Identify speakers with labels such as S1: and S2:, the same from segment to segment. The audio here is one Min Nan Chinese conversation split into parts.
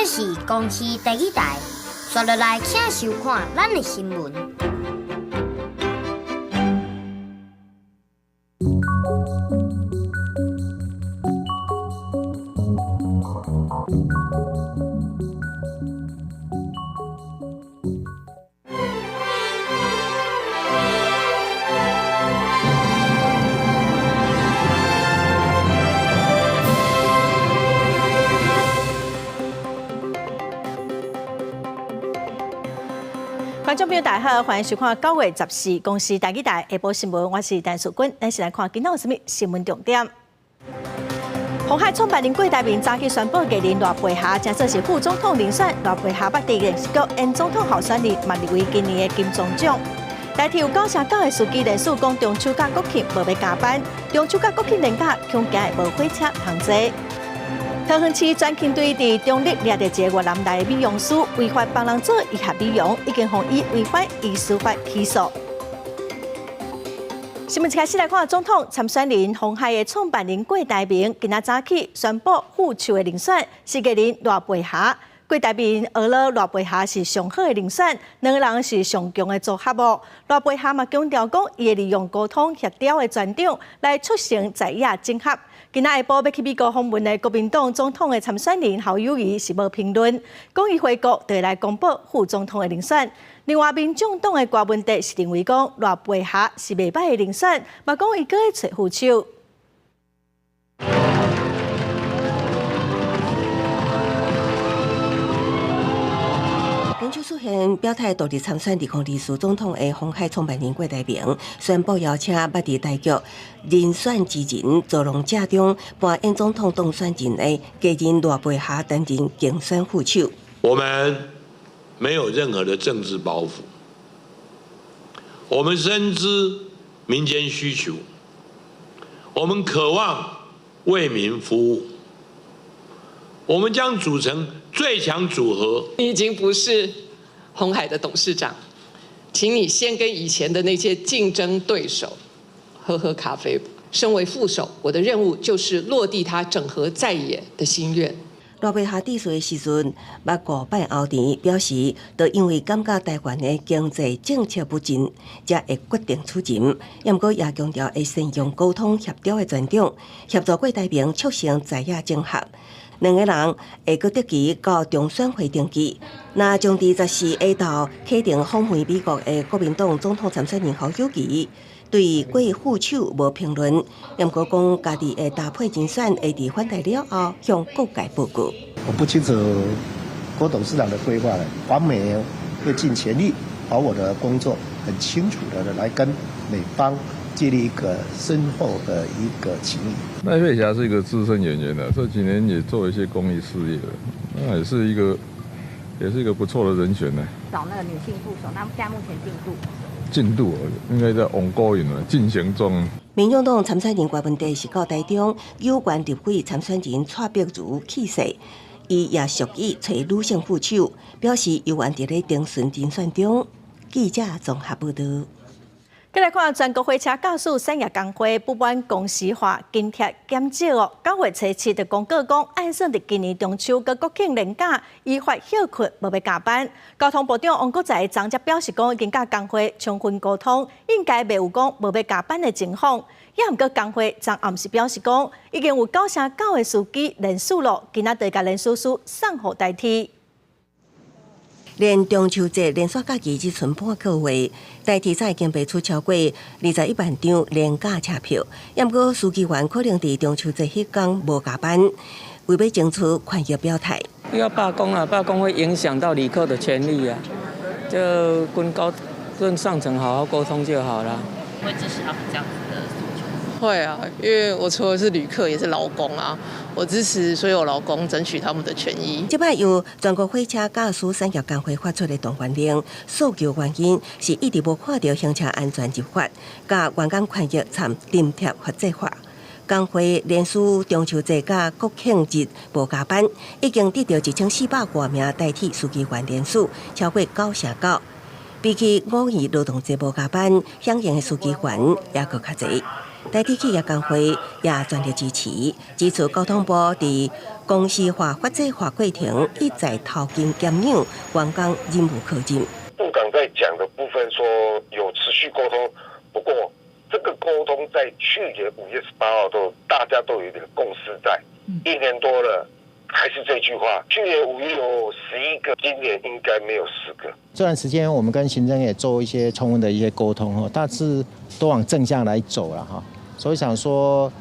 S1: 這是公視第二台，紲落來請收看咱的新聞。
S2: 觀眾朋友大家好，歡迎收看9月14公視台語台下晡新聞，我是陳淑君。咱先來看今仔有啥物新聞重點。鴻海創辦人郭台銘早起宣布繼任賴佩霞，正做是副總統人選。賴佩霞捌佇電視局演總統候選人，嘛入圍今年的金鐘獎。台鐵有9成9的司機連續講中秋佮國慶無欲加班，中秋佮國慶連假恐驚會無火車通坐。桃園市專勤隊佇中壢掠著一个越南來的美容師，違法幫人做醫學美容，已經予以違反醫師法起訴。新聞一開始來看，總統參選人鴻海的創辦人郭台銘，今仔早起宣布副手的人選是繼任賴佩霞。郭台銘學了賴佩霞是上好的人選，兩個人是上強的組合哦。賴佩霞嘛強調講，伊會利用溝通協調的專長來促成在野整合。今仔下晡欲去美國訪問的國民黨總統的參選人侯友宜是無評論，講伊回國就會來公布副總統的人選。另外，民眾黨的郭文哲是認為講賴佩霞是袂䆀的人選，嘛講伊閣會揣副手。
S3: 根據出現表態獨立參選2024總統的鴻海創辦人郭台銘宣布邀請捌佇台劇人選之人造浪者中扮演總統當選人的藝人賴佩霞擔任競選副手。
S4: 我們沒有任何的政治包袱，我們深知民間需求，我們渴望為民服務，我們將組成最強組合。
S5: 你已經不是鴻海的董事長，請你先跟以前的那些競爭對手喝喝咖啡。身為副手，我的任務就是落地他整合在野的心願。
S3: 賴佩霞致辭的時陣，捌五擺敖甜，表示，就因為感覺台灣的經濟政策不振，才會決定出任。毋過也強調會善用溝通協調的專長，協助郭台銘促成在野整合。兩个人會閣擇期到中選會登記。若將佇14下晝啟程訪問美國的國民黨總統參選人侯友宜，對郭副手無評論，毋過講家己的搭配人選會佇返台了後向各界報告。
S6: 我不清楚郭董事長的規劃，黃美會盡全力把我的工作很清楚的來跟美方建立一個深厚的一個情誼。
S7: 賴佩霞是一個資深演員啦，這幾年也做一些公益事業，那也是一個不錯的人選呢。
S8: 找那個女性副手，那現在目前進度？
S7: 進度應該在 ongoing 進行中。
S3: 民眾黨參選人郭文哲是到台中有關立委參選人蔡碧如去世，伊也屬意揣女性副手，表示猶原佇咧徵詢人選中。記者綜合報導。
S2: 再來看全國火車駕駛產業工會不滿公司化津貼減少哦。9月7就公告講，按算佇今年中秋佮國慶連假依法歇睏，無欲加班。交通部長王國材昨才表示講，已經佮工會充分溝通，應該袂有講無欲加班的情況。也毋過工會昨暗時表示講，已經有9成9的司機連署咯，今仔日共連署書送予台鐵。
S3: 連中秋節連續假期只賰半個月，台鐵早已經賣出超過21萬張連假車票。毋過司機員可能佇中秋節彼工無加班，為欲爭取權益表態。
S9: 要罷工啊！罷工會影響到旅客的權利啊！就跟高跟上層好好溝通就好了。
S8: 會支持他們這樣子的訴求？
S10: 會啊，因為我除了是旅客，也是勞工啊。我支持所有勞工爭取他們的權益。
S3: 這擺由全國火車駕駛產業工會發出的動員令，訴求原因是一直無看著行車安全入法，佮員工權益參津貼法制化。工會連續中秋節佮國慶日無加班，已經得著1400外名台鐵司機員聯署，超過9成9。比起五二勞動節無加班，響應的司機員也閣較濟。台鐵企業工會也全力支持，指出交通部佇公司化法制化過程一再偷斤減兩，員工忍無可忍。
S11: 部長在講的部分說有持續溝通，不過這個溝通在去年5月18號都大家都有點共識在，一年多了還是這句話。去年5月有11個，今年應該沒有10個。
S12: 這段時間我們跟行政也做一些充分的一些溝通，吼，大致都往正向來走了哈，所以想說，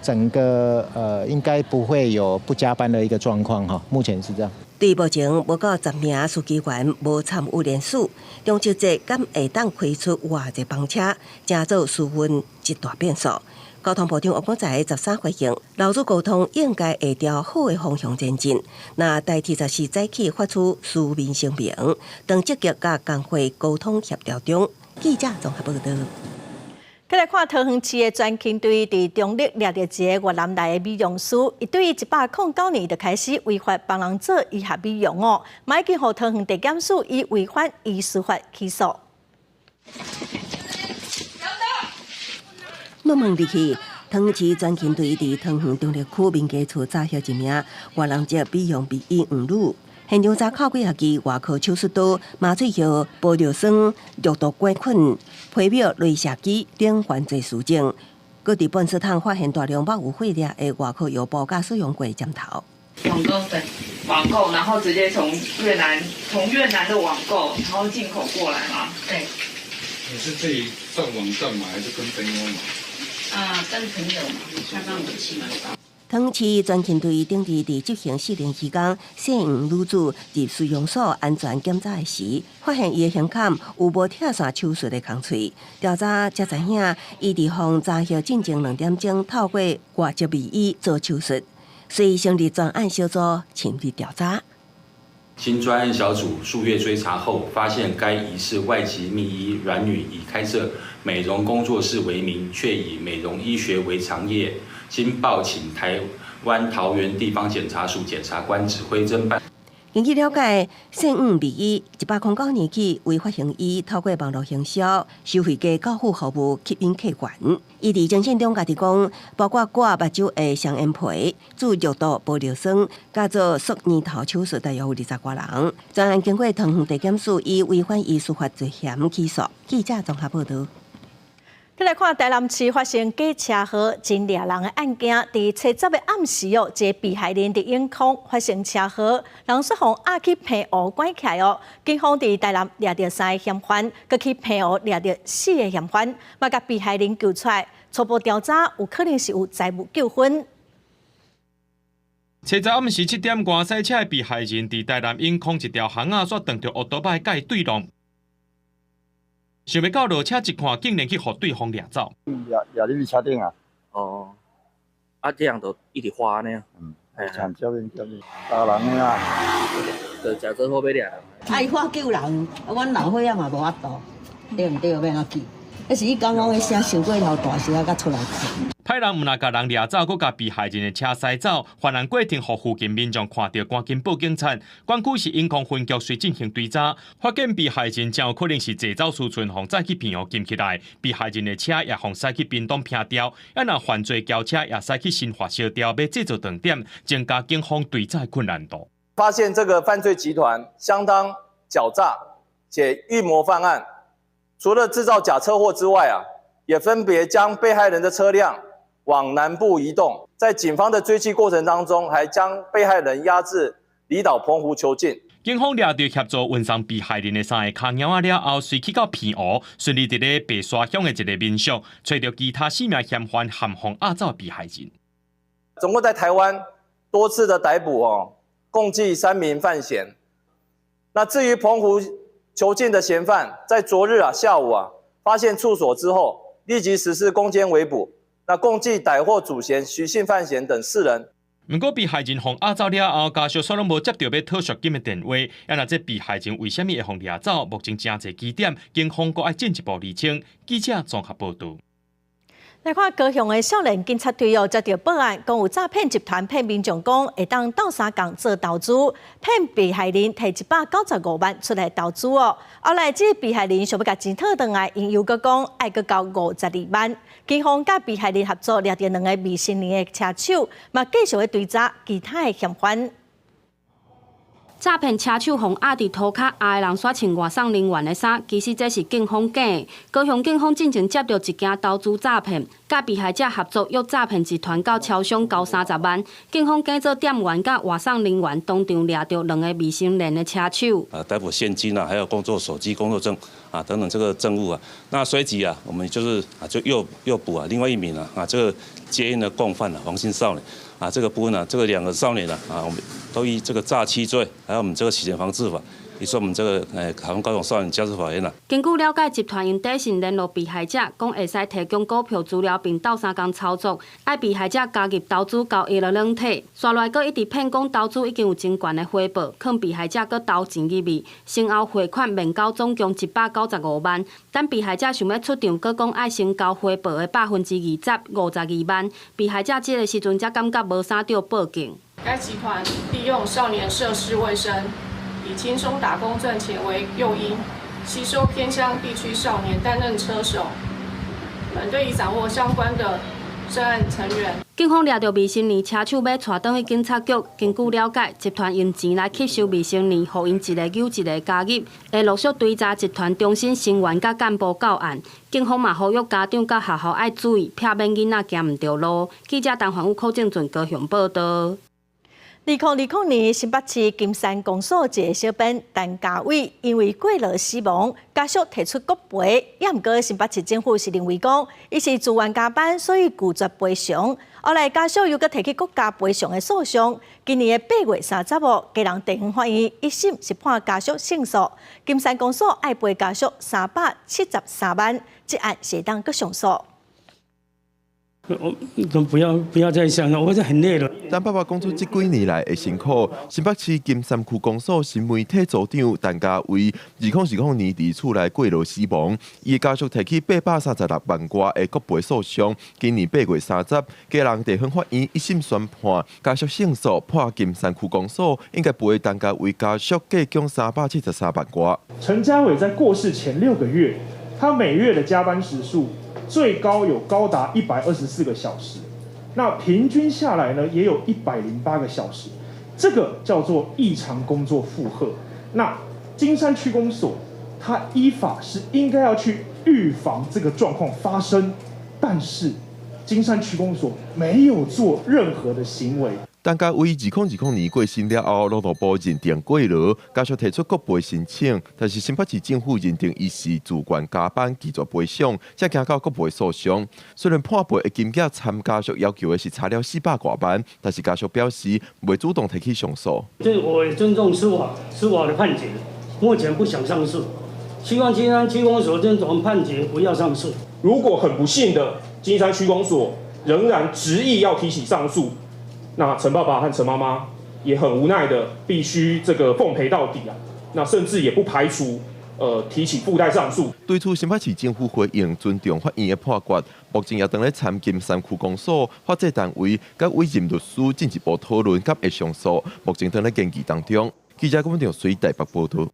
S12: 整個應該不會有不加班的一個狀況哈，目前是這樣。
S3: 對目前無夠10名司機員無參與聯署，中秋節敢會當開出偌濟班車，成做司運一大變數。交通部長王國材13回應，勞資溝通應該會朝好的方向前進。那台鐵14早起發出書面聲明，當積極佮工會溝通協調中。記者綜合報道。
S2: 再來看桃園市的專勤隊佇中壢掠著一个越南來的美容師，伊對109年就開始違法幫人做醫學美容哦，嘛已經予桃園地檢署以違反醫師法起訴。
S3: 問問入去，桃園市專勤隊佇桃園中壢區民家厝查獲一名越南籍美容美醫黃女。現場查扣幾仔支外科手術刀、麻醉藥、玻尿酸、肉毒桿菌、皮秒、鐳射機等犯罪事證。閣佇糞掃桶發現大量包有血液的外科藥包佮使用過針頭。
S13: 網購對，網購，然後直接從越南，從越南的網購，然後進口過來嗎？對。
S7: 你是自己上網站買，還是跟朋友買？
S13: 啊，跟朋友買，他幫我寄。
S3: 桃園市專勤隊頂日佇執行試煉期間，姓黃女子入收容所安全檢查的時，發現伊的胸坎有無拆線手術的空喙。調查才知影，伊佇予查獲進前2點鐘，透過外籍美醫做手術，遂成立專案小組深入調查。
S14: 經專案小組數月追查後，發現該疑似外籍秘醫阮女以開設美容工作室為名，卻以美容醫學為長業。經報請台灣桃園地方檢察署檢察官指揮偵辦。
S3: 根據了解，姓黃美醫109年起違法行醫，透過網路行銷、收費低交付服務吸引客源。伊佇偵訊中家己講，包括割目睭的雙眼皮、注肉毒玻尿酸、佮做縮乳頭手術，大約有20外人。專案經過桃園地檢署以違反醫師法罪嫌起訴。記者綜合報道。
S2: 再來看台南市發生假車禍真掠人的案件，佇初十的暗時哦，一个被害人佇永康發生車禍，人煞予押去澎湖關起來哦。警方佇台南掠著三个嫌犯，閣去澎湖掠著四个嫌犯，嘛共被害人救出來。初步調查有可能是有財物糾紛。
S15: 初十暗時7點外，賽車的被害人佇台南永康一條巷仔，煞撞著烏托邦共伊對挵。想欲到落車一看，竟然去予對方掠走。
S16: 掠入去車頂啊！
S17: 哦，啊，這樣就一直花呢。
S16: 嗯，慘照片照片，打人的啊！
S17: 就食做好欲掠。
S18: 啊，伊喊救人，啊，阮老歲仔嘛無法度，對毋對？欲按怎救？彼是伊剛剛彼聲傷過頭大聲，才出來。
S15: 歹人毋但共人掠走，閣共被害人的車駛走。犯案過程予附近民眾看著，趕緊報警察。管區市永康分局遂進行追查，發現被害人真有可能是坐走私存予載去澎湖禁起來。被害人的車也予駛去屏東拼掉，啊若犯罪轎車也駛去新化燒掉，欲製造斷點，增加警方追查的困難度。
S19: 發現這個犯罪集團相當狡詐且預謀犯案，除了製造假車禍之外啊，也分別將被害人的車輛往南部移動，在警方的追緝過程當中，還將被害人押至離島澎湖囚禁。
S15: 警方掠著協助運送被害人的三个跤貓仔了後，隨去到澎湖，順利佇咧白沙鄉的一个民宿，揣著其他四名嫌犯含予押走被害人。
S19: 總共在台灣多次的逮捕哦，共計3名犯嫌。那至於澎湖囚禁的嫌犯，在昨日啊下午啊發現處所之後，立即實施攻堅圍捕。那共計逮獲主嫌徐姓犯嫌等四人。
S15: 毋過被害人予押走了後，家屬煞攏無接著欲討贖金的電話。啊，若這被害人為啥物會予掠走？目前誠濟疑點，警方閣愛進一步釐清。記者綜合報道。
S2: 來看高雄的少年警察隊哦，接著報案，講有詐騙集團騙民眾講會當鬥相共做投資，騙被害人提195萬出來投資哦。後來這被害人想欲共錢討轉來，𪜶又閣講愛閣交52萬。警方佮被害人合作，掠著兩個未成年的車手，嘛繼續咧追查其他的嫌犯。
S20: 詐騙車手予壓佇塗跤壓的人煞穿外送人員的衫，其實這是警方假的。高雄警方進前接著一件投資詐騙，佮被害者合作，約詐騙集團到超商交30萬。警方假做店員佮外送人員當場掠著兩个未成年的車手。
S21: 啊，逮捕現金啊，還有工作手機、工作證啊等等這個證物啊。那隨即啊，我們就是啊就誘捕啊另外一名啊啊這個接應的共犯啊黃姓少年。啊，這個部分呢，這個兩個少年呢，啊，我們都以這個詐欺罪，還有我們這個洗錢防治法，移送我們這個台灣高雄少年家事法院啦。
S20: 根據了解，集團用短信聯絡被害者，講會使提供股票資料並鬥相共操作，愛被害者加入投資交易的軟體，紲來閣一直騙講投資已經有真懸的回報，勸被害者閣投錢入去，先後匯款免交總共195萬。等被害者想欲出場，閣講愛先交回報的20%，52萬。被害者這个時陣才感覺無啥著報警。
S22: 該集團利用少年涉世未深，以輕鬆打工賺錢為誘因，吸收偏鄉地區少年擔任車手。本隊已掌握相關的涉案成員。
S20: 警方掠著未成年車手欲帶轉去警察局。根據了解，集團用錢來吸收未成年，予𪜶一个揪一个加入，會陸續追查集團中心成員佮幹部到案。警方嘛呼籲家長佮學校愛注意，避免囡仔行毋著路。記者陳環宇、柯正俊高雄報導。
S2: 2020年新北市金山公所一个小編陳家偉因為過勞死亡，家屬提出國賠，也毋過新北市政府是認為講，伊是自願加班，所以拒絕賠償。後來家屬又閣提起國家賠償的訴訟，今年的8月30號，基隆地方法院一審是判家屬勝訴，金山公所愛賠家屬373萬，這案是會當閣上訴。
S23: 我都不要不要再想了，我就很累了。
S24: 陳爸爸講出這幾年來的辛苦，新北市金山區公所新媒體組長陳家偉，2020年佇厝內過勞死亡，伊的家屬提起836萬外的國賠訴訟，今年8月30，基隆地方法院一審宣判，家屬勝訴，判金山區公所應該賠陳家偉家屬計共373萬外。
S25: 陳家偉在過世前6個月，他每月的加班時數最高有高達124個小時，那平均下來呢，也有108個小時，這個叫做異常工作負荷。那金山區公所，他依法是應該要去預防這個狀況發生，但是金山區公所沒有做任何的行為。
S24: 陳家偉2020年過身了後，勞動部認定過勞，家屬提出國賠申請，但是新北市政府認定伊是自願加班，拒絕賠償，才行到國賠訴訟。雖然判賠的金額參家屬要求的是差了400外萬，但是家屬表示袂主動提起上訴。
S23: 這我也尊重司法司法的判決，目前不想上訴，希望金山區公所這種判決不要上訴。
S25: 如果很不幸的金山區公所仍然執意要提起上訴，那陳爸爸和陳媽媽也很無奈的，必須這個奉陪到底啊。那甚至也不排除提起附帶上訴。
S24: 對此，新北市政府回應尊重法院的判決，目前也正咧參金山區公所、法制單位佮委任律師進一步討論，敢會上訴。目前正咧研議當中。記者郭文長隨台北報導。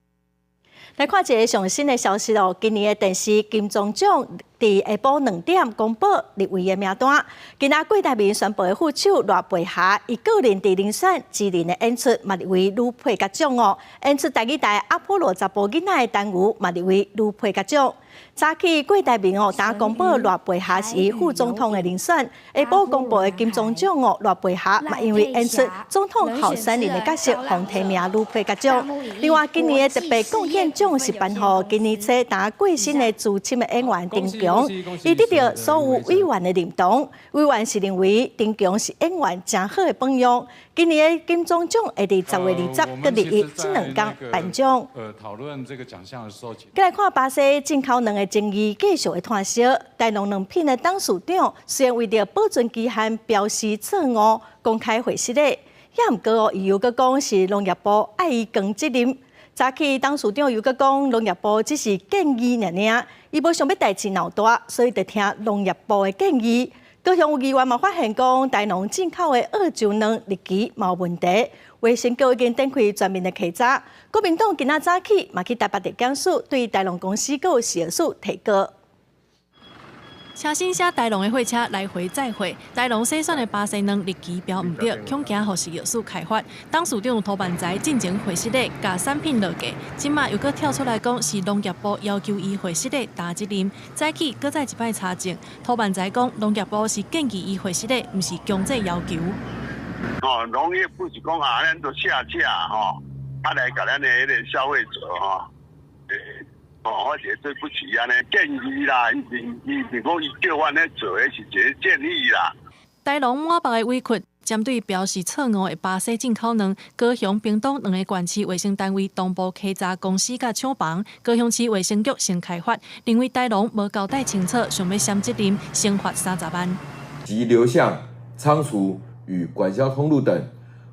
S2: 來看一个上新的消息哦！今年的電視金鐘獎佇下晡2點公布入圍的名單。今仔郭台銘宣布的副手賴佩霞，伊個人佇遴選之人的演出嘛入圍女配角獎哦。演出台語台阿波羅查埔囡仔的單元嘛入圍女配角獎。早起郭台銘哦，當公布賴佩霞是伊副總統的人選，下晡公布的金鐘獎哦，賴佩霞嘛因為演出總統候選人的角色，予提名女配角獎。另外，今年的特別貢獻獎是頒予今年初剛過身的資深的演員丁強，伊得著所有委員的認同，委員是認為丁強是演員誠好的榜樣。今年的金鐘獎會佇10月20佮21這兩工頒獎。
S26: 討論這個獎項的時候，
S2: 閣來看巴西進口卵的爭議繼續會湠燒。大農卵品的董事長雖然為著保存期限標示錯誤，公開回失禮，也毋過哦，伊又閣講是農業部愛伊扛責任。早起董事長又閣講農業部只是建議爾爾，伊無想欲代誌鬧大，所以就聽農業部的建議。高雄有議員嘛發現講，台農進口的澳洲卵日期嘛有問題，衛生局已經展開全面的稽查。國民黨今仔早起嘛去台北地檢署對台農公司閣有食藥署提告。
S1: 車身寫台農的貨車來回載貨，台農篩選的巴西卵日期標毋對，恐驚予食藥署開罰。董事長涂萬才進前會失禮，共產品落架，這馬又閣跳出來講是農業部要求伊會失禮擔責任。早起閣再一擺查證，涂萬才講農業部是建議伊會失禮，毋是強制要求。
S4: 哦，農業部是講啊，咱都下架吼，啊來共咱的彼个消費者吼，哦，我是對不起按呢建議啦，伊是講伊叫阮咧做的是一个建議啦。
S1: 台農滿腹的委屈，針對標示錯誤的巴西進口卵，高雄、屏東兩个縣市衛生單位同步稽查公司佮廠房，高雄市衛生局先開罰，認為台農無交代清楚，想欲卸責任，懲罰30萬。
S5: 及流向、倉儲與管銷通路等，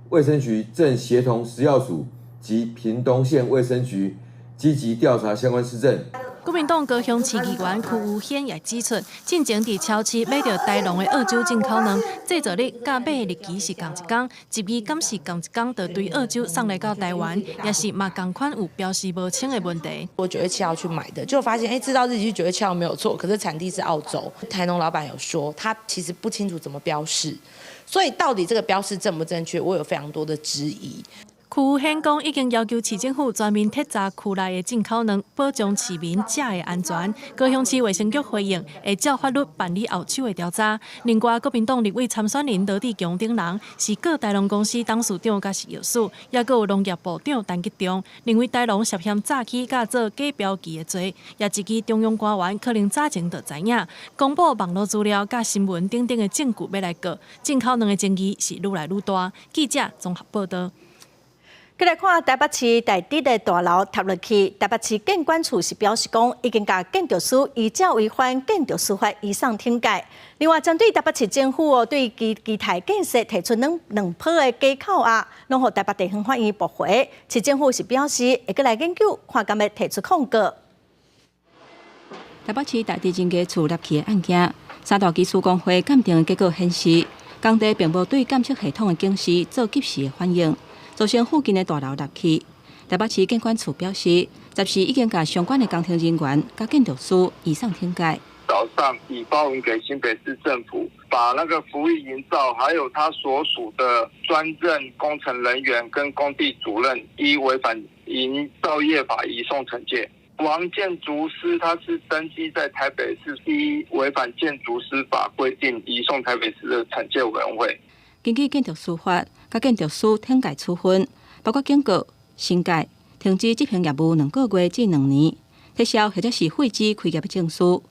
S5: 衛生局正協同食藥署及屏東縣衛生局，積極調查相關事證。
S1: 國民黨高雄市議員柯宇軒也指出，進前佇超市買著台農的澳洲進口卵，製造日佮買的日期是仝一工，質疑敢是仝一工就對澳洲送來到台灣，也是嘛仝款有標示無清的問題。
S6: 我9月7號去買的，就發現製造日期9月7號沒有錯，可是產地是澳洲。台農老闆有說，他其實不清楚怎麼標示，所以到底這個標示正不正確，我有非常多的質疑。
S1: 柯宇軒講，已經要求市政府全面徹查區內的進口卵，保障市民食的安全。高雄市衛生局回應，會照法律辦理後手的調查。另外，國民黨立委參選人羅智強等人是告台農公司董事長佮食藥署，抑閣有農業部長陳吉仲，認為台農涉嫌詐欺佮做假標記的罪，也質疑中央官員可能早前就知影，公布網路資料佮新聞等等的證據欲來告進口卵的爭議是愈來愈大。記者綜合報道。
S2: 過來看台北市大直的大樓塌落去，台北市建管處是表示講，已經共建築師依照違反建築師法移送懲戒。另外，針對台北市政府哦對基泰建設提出兩批的假扣押，攏予台北地方法院駁回。市政府是表示會閣來研究，看敢欲提出抗告。
S8: 台北市大直真家厝塌去的案件，三大技師公會鑑定的結果顯示，工地並無對監測系統的警示做及時的反應。造成附近的大樓塌去。台北市建管處表示，暫時已經共相關的工程人員佮建築師移送懲戒。
S9: 早上已發文給新北市政府，把那個福益營造，還有他所屬的專任工程人員跟工地主任，依違反營造業法移送懲戒。王建築師他是登記在台北市，依違反建築師法規定，移送台北市的懲戒委員會。
S8: 根據建築師法，佮建築師懲戒處分，包括警告、申誡、停止執行業務2個月至2年，撤銷或者是廢止開業的證書。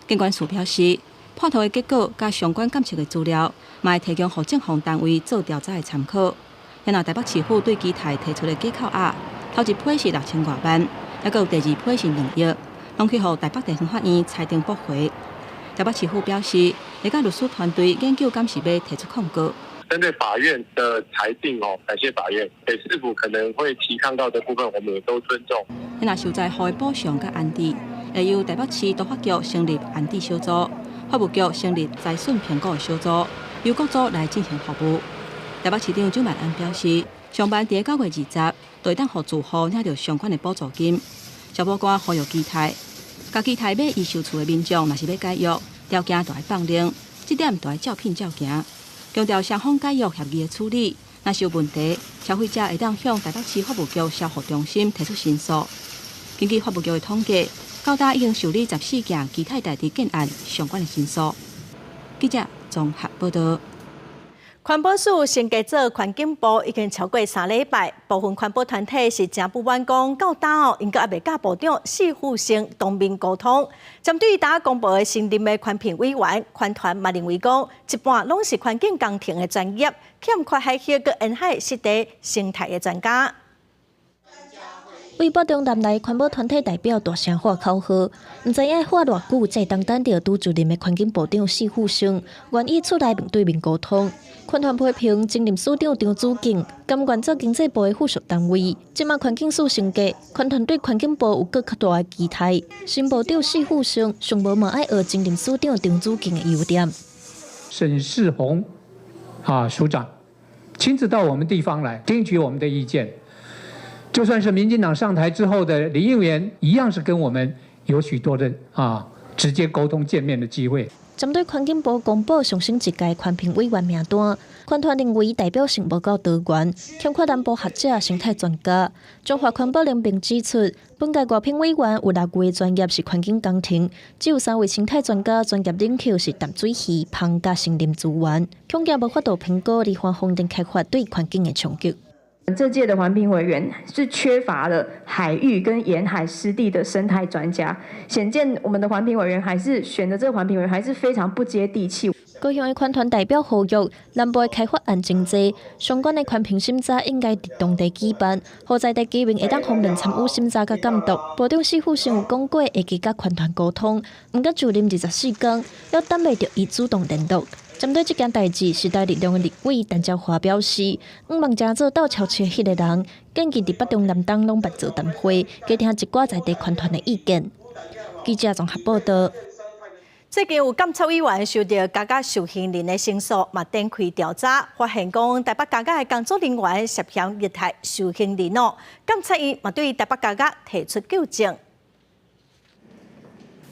S8: 建管處表示，判圖的結果佮相關監測的資料，嘛會提供予正方單位做調查的參考。然後台北市府對基泰提出的假扣押，頭一批是6000外萬，抑閣有第二批是2億，攏去予台北地方法院裁定駁回。台北市府表示，會佮律師團隊研究，敢是欲提出抗告。
S27: 針對法院的裁定哦，感謝法院。北市府可能會提抗告的部分，我們也都尊重。
S8: 若受災戶的補償佮安置，會由台北市都發局成立安置小組，法務局成立災損評估的小組，由各組來進行服務。台北市長蔣萬安表示，上慢佇9月20，就會當予住戶領著相關的補助金。消保官呼籲基泰，共基泰買預售厝的民眾，若是欲解約，條件著愛放寬，這點著愛照品照行。強調雙方解約協議的處理，若是有問題，消費者會當向台北市法務局消服中心提出申訴。根據法務局的統計，到今已經受理14件基泰大直建案相關的申訴。記者綜合報道。
S2: 環保署升格做環境部已經超過3禮拜，部分環保團體是誠不滿，講到今哦，𪜶閣猶未佮部長史富生當面溝通。針對今公布的新任的環評委員，環團嘛認為講，一半攏是環境工程的專業，欠缺海域佮沿海濕地生態的專家。
S3: 為北中南來環保團體代表大聲喊口號，毋知影喊偌久，才當等著拄就任的環境部長史富生願意出來面對面溝通。環團批評前任署長張子敬甘願做經濟部的附屬單位，這馬環境署升格，環團對環境部有閣較大的期待。新部長史富生上無嘛愛學前任署長張子敬的優點。
S7: 沈世宏啊，署長親自到我們地方來聽取我們的意見。就算是民進黨上台之後的林應元，一樣是跟我們有許多的直接溝通見面的機會。
S3: 針對環境部公布上新一屆環評委員名單，環團認為代表性無夠多元，欠缺南部學者、生態專家。中華環保聯盟指出，本屆外評委員有六位專業是環境工程，只有三位生態專家專業領域是淡水魚、蜂佮森林資源，恐驚無法度評估離岸風電開發對環境的衝擊。
S10: 這屆的環評委員是缺乏了海域跟沿海濕地的生態專家，顯見我們的環評委員還是選的這個環評委員還是非常不接地氣。
S3: 高雄的環團代表呼籲，南部的開發案真濟，相關的環評審查應該佇當地舉辦，予在地居民會當方便參與審查佮監督。部長史富生有講過，會去佮環團溝通，毋過就任24天，猶等袂著伊主動聯絡。針對這件代誌，時代力量的立委陳椒華表示，向望成做鬥超車彼個人，建議佇北中南東攏辦座談會，加聽一寡在地環團的意見。記者綜合報道。
S2: 最近有監察委員收著監獄受刑人的申訴，嘛展開調查，發現講台北監獄的工作人員涉嫌虐待受刑人哦。監察院嘛對台北監獄提出糾正。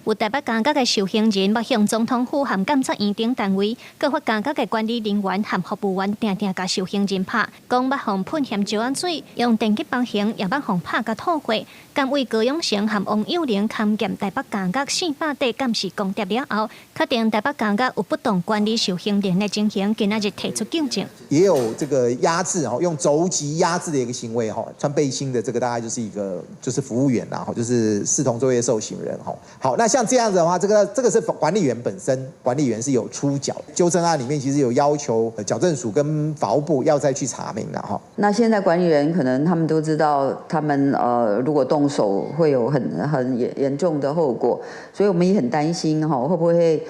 S11: 有台北監獄的受刑人，欲向總統府和監察院等單位告發監獄的管理人員和服務員，定定共受刑人拍，講捌予噴鹹石仔水，用電擊棒刑，也捌予拍共吐血。監委高永成和王幼玲勘驗台北監獄400塊監視光碟了後，確定台北監獄有不當管理受刑人的情形，今仔日提出糾正。
S12: 也有這個壓制哦，用肘擊壓制的一個行為哈，穿背心的這個大概就是一個就是服務員啦，就是視同作業受刑人哈。好，那像這樣子的話，這個是管理員本身，管理員是有出腳。糾正案裡面其實有要求矯正署跟法務部要再去查明的哈。
S13: 那現在管理員可能他們都知道，他們如果動手會有很嚴重的後果，所以我們也很擔心哈，會不會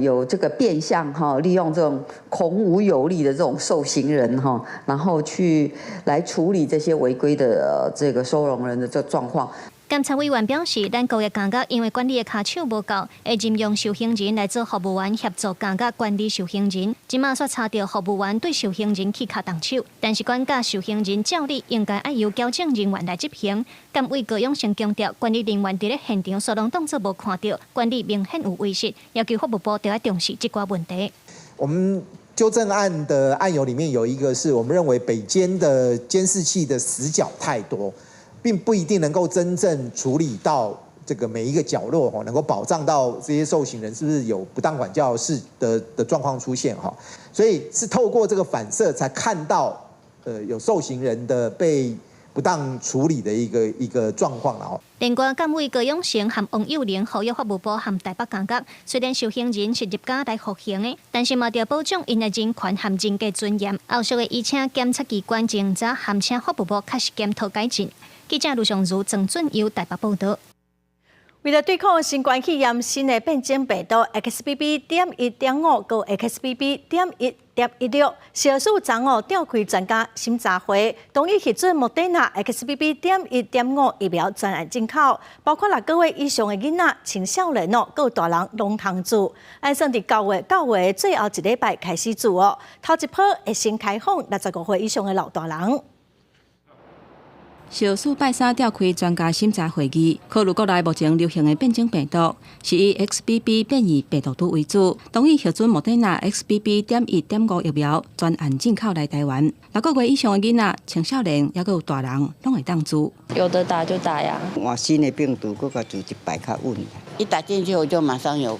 S13: 有這個變相哈，利用這種孔武有力的這種受刑人哈，然後去來處理這些違規的這個收容人的這狀況。
S11: 監察委員表示，咱國的監獄因為管理的跤手無夠，會任用受刑人來做服務員協助監獄管理受刑人。這馬煞查著服務員對受刑人起跤動手，但是管教受刑人照理應該愛由矯正人員來執行。監委高永成強調，管理人員佇咧現場煞攏當作無看著，管理明顯有違失，要求法務部著愛重視這寡問題。
S12: 我們糾正案的案由裡面有一個是我們認為北監的監視器的死角太多。並不一定能夠真正處理到這個每一個角落，能夠保障到這些受刑人是不是有不當管教事的狀況出現哈，所以是透過這個反射才看到，有受刑人的被不當處理的一個狀況啦。
S11: 另外，監委高永成和王幼玲呼籲法務部和台北監獄，雖然受刑人是入監來服刑的，但是嘛著保障𪜶的人權和人格尊嚴。後續會移請檢察機關偵查，含請法務部確實檢討改進。記者盧尚如、鄭俊佑台北報導。
S2: 為了對抗新冠肺炎新的變種病毒 XBB.1.5佮 XBB.1.16，食藥署昨昏召開專家審查會，同意核准莫德納 XBB.1.5疫苗專案進口，包括6個月以上的囡仔、青少年哦，佮大人攏通注。按算佇9月最後一禮拜開始注哦，頭一波會先開放65歲以上的老大人。
S8: 食藥署拜三召開專家審查會議，考慮國內目前流行的變種病毒是以 XBB 變異病毒株為主，同意核准莫德納 XBB.1.5疫苗專案進口來台灣。6個月以上的囡仔、青少年，抑閣有大人，攏會當注。
S14: 有得打就打呀。
S28: 換新的病毒，閣較注一擺較穩。
S14: 一打進去我就馬上有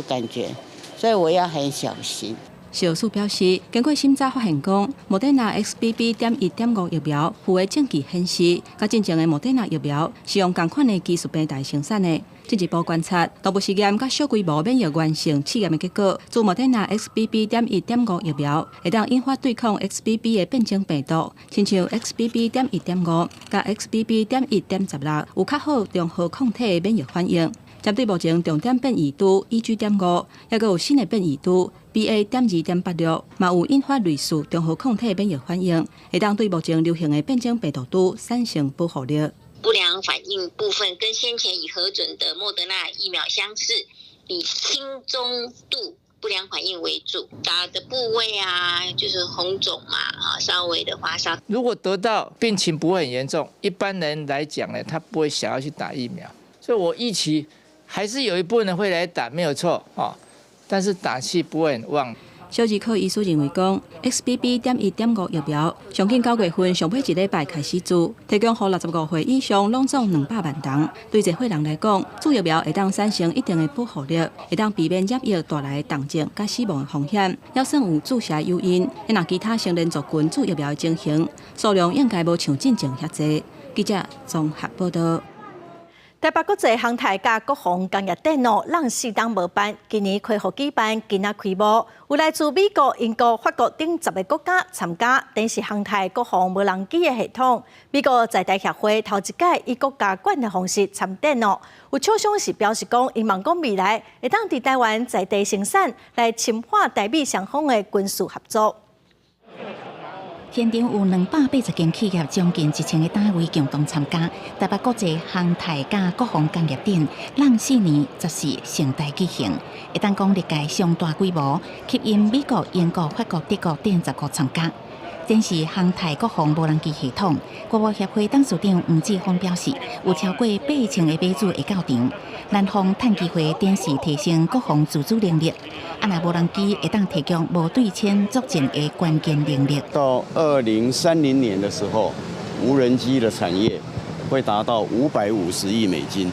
S14: 感覺，所以我要很小心。
S8: 食藥署表示，經過審查發現，講莫德納 XBB.1.5疫苗有的證據顯示，佮進前的莫德納疫苗是用仝款的技術平台生產的，進一步觀察，動物實驗佮小規模免疫原性試驗的結果，自莫德納 XBB.1.5疫苗會當引發對抗 XBB 的變種病毒，親像 XBB.1.5佮 XBB.1.16有較好中和抗體的免疫反應。針對目前重點變異株 EG.5，抑閣有新的變異株 BA.2.86，嘛有引發類似中和抗體免疫反應，會當對目前流行的變種病毒株產生保護力。
S15: 不良反應部分跟先前已核准的莫德納疫苗相似，以輕中度不良反應為主，打的部位啊，就是紅腫嘛，啊，稍微的發燒。
S16: 如果得到病情不會很嚴重，一般人來講呢，他不會想要去打疫苗，所以我預期還是有一部分人會來打，沒有錯哦，但是打氣不會很旺。
S8: 小兒科醫師認為講，XBB.1.5疫苗上緊九月份上尾一禮拜開始注，提供予65歲以上攏總200萬人。對這歲人來講，注疫苗會當產生一定的保護力，會當避免染疫帶來重症佮死亡的風險。抑算有注射誘因，若其他成年族群注疫苗的情形，數量應該無像進前遐濟。記者綜合報道。
S2: 台北國際航太佮國防工業展哦，連四冬無辦，今年恢復舉辦，今仔開幕，有來自美國、英國、法國等10个國家參加，展示航太國防無人機的系統。美國在台協會頭一擺以國家館的方式參展哦，有廠商是表示講，𪜶望講未來會當佇台灣在地生產，來深化台美雙方的軍事合作。
S17: 現場有280間企業，將近1000个單位共同參加。台北國際航太佮國防工業展，連4年14盛大舉行，會當講歷屆上大規模，吸引美國、英國、法國、德國等10國參加。展示航太國防無人機系統。國貿協會董事長黃志峰表示，有超過8000個買主會到場。南方趁機會展示提升國防自主能力，啊，若無人機會當提供無對稱作戰的關鍵能力。
S18: 到2030年的時候，無人機的產業會達到550億美金。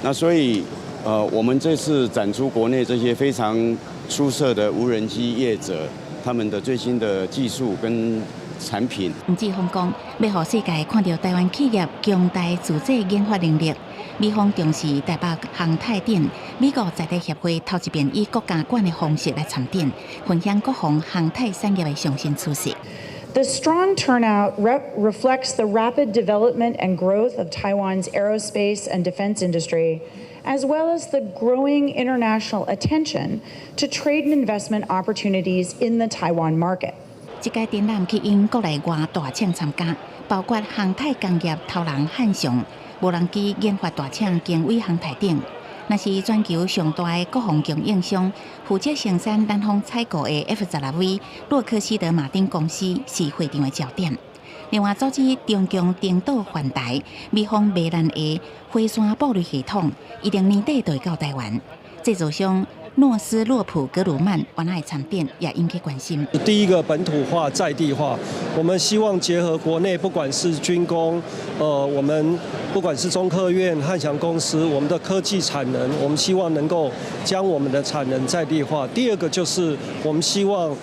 S18: 那所以，我們這次展出國內這些非常出色的無人機業者，他們的最新的技術跟產品。
S17: 黃志峰講，欲予世界看著台灣企業強大自主研發能力。美方重視台北航太展，美國在台協會頭一遍以國家館的方式來參展，分享國防航太產業的上新趨勢。
S19: The strong turnout reflects the rapid development and growth of Taiwan's aerospace and defense industry, as well as the growing international attention to trade and investment opportunities in the Taiwan market.
S17: 這屆展覽吸引國內外大廠參加，包括航太工業頭人漢翔、無人機研發大廠經緯航太等。若是全球上大的國防供應商，負責生產南方採購的 F-16V 洛克希德馬丁公司是會場的焦點。另外，組織中共登島環台，美方賣咱的火山布雷系統，預定年底就會到台灣。製造商諾斯洛普格魯曼原來參展也引起關心。
S20: 第一個本土化、在地化，我們希望結合國內，不管是軍工，我們不管是中科院、漢翔公司，我們的科技產能，我們希望能夠將我們的產能在地化。第二個就是我們希望，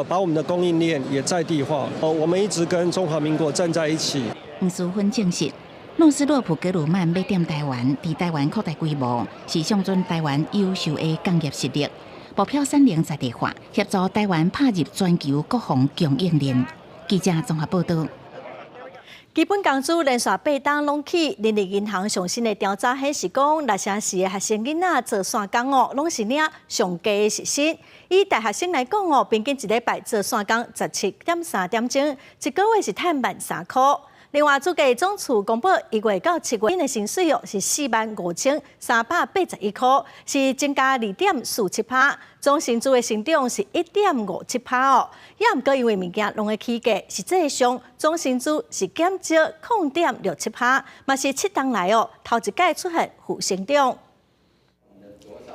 S20: 把我們的供應鏈也在地化。我們一直跟中華民國站在一起。
S17: 吳淑芬證實，諾斯洛普格魯曼欲踮台灣，佇台灣擴大規模，是上準台灣優秀的工業實力，目標產能在地化，協助台灣拍入全球國防供應鏈。記者綜合報道。
S2: 基本工資連續八冬攏起，人力銀行上新的調查顯示講，六成四的學生囡仔做散工哦，攏是領上低的時薪。以大學生來講哦，平均一禮拜做散工17.3點鐘，一個月是趁13,000箍。另外，主計總處公布1月到7月的薪水哦，是45,381箍，是增加2.47%，總薪資的成長是1.57%哦。也毋過因為物件攏會起價，實際上總薪資是減少0.67%，嘛是7冬來哦頭一擺出現負成長。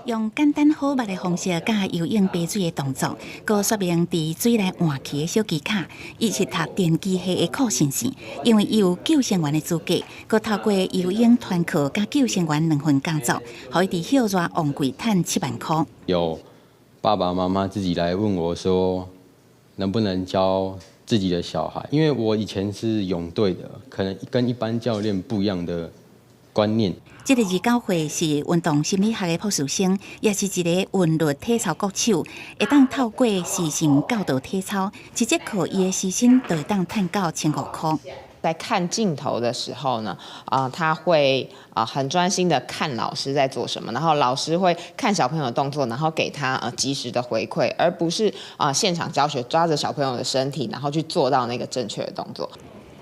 S17: 用簡單好捌的方式，佮游泳爬水的動作，閣說明佇水內換氣的小技巧。伊是讀電機系的酷紳士，因為伊有救生員的資格，閣透過游泳團課佮救生員兩份工作，予伊佇歇熱旺季趁7萬箍。
S21: 有爸爸媽媽自己來問我說，能不能教自己的小孩？因為我以前是泳隊的，可能跟一般教練不一樣的觀念。
S17: 這个29歲是運動心理學的博士生，也是一個韻律體操國手，會當透過視線教導體操，一節課伊的時薪就會當趁到1500箍。
S4: 在看鏡頭的時候呢，他會很專心的看老師在做什麼，然後老師會看小朋友的動作，然後給他及時的回饋，而不是現場教學抓着小朋友的身體，然後去做到那個正確的動作。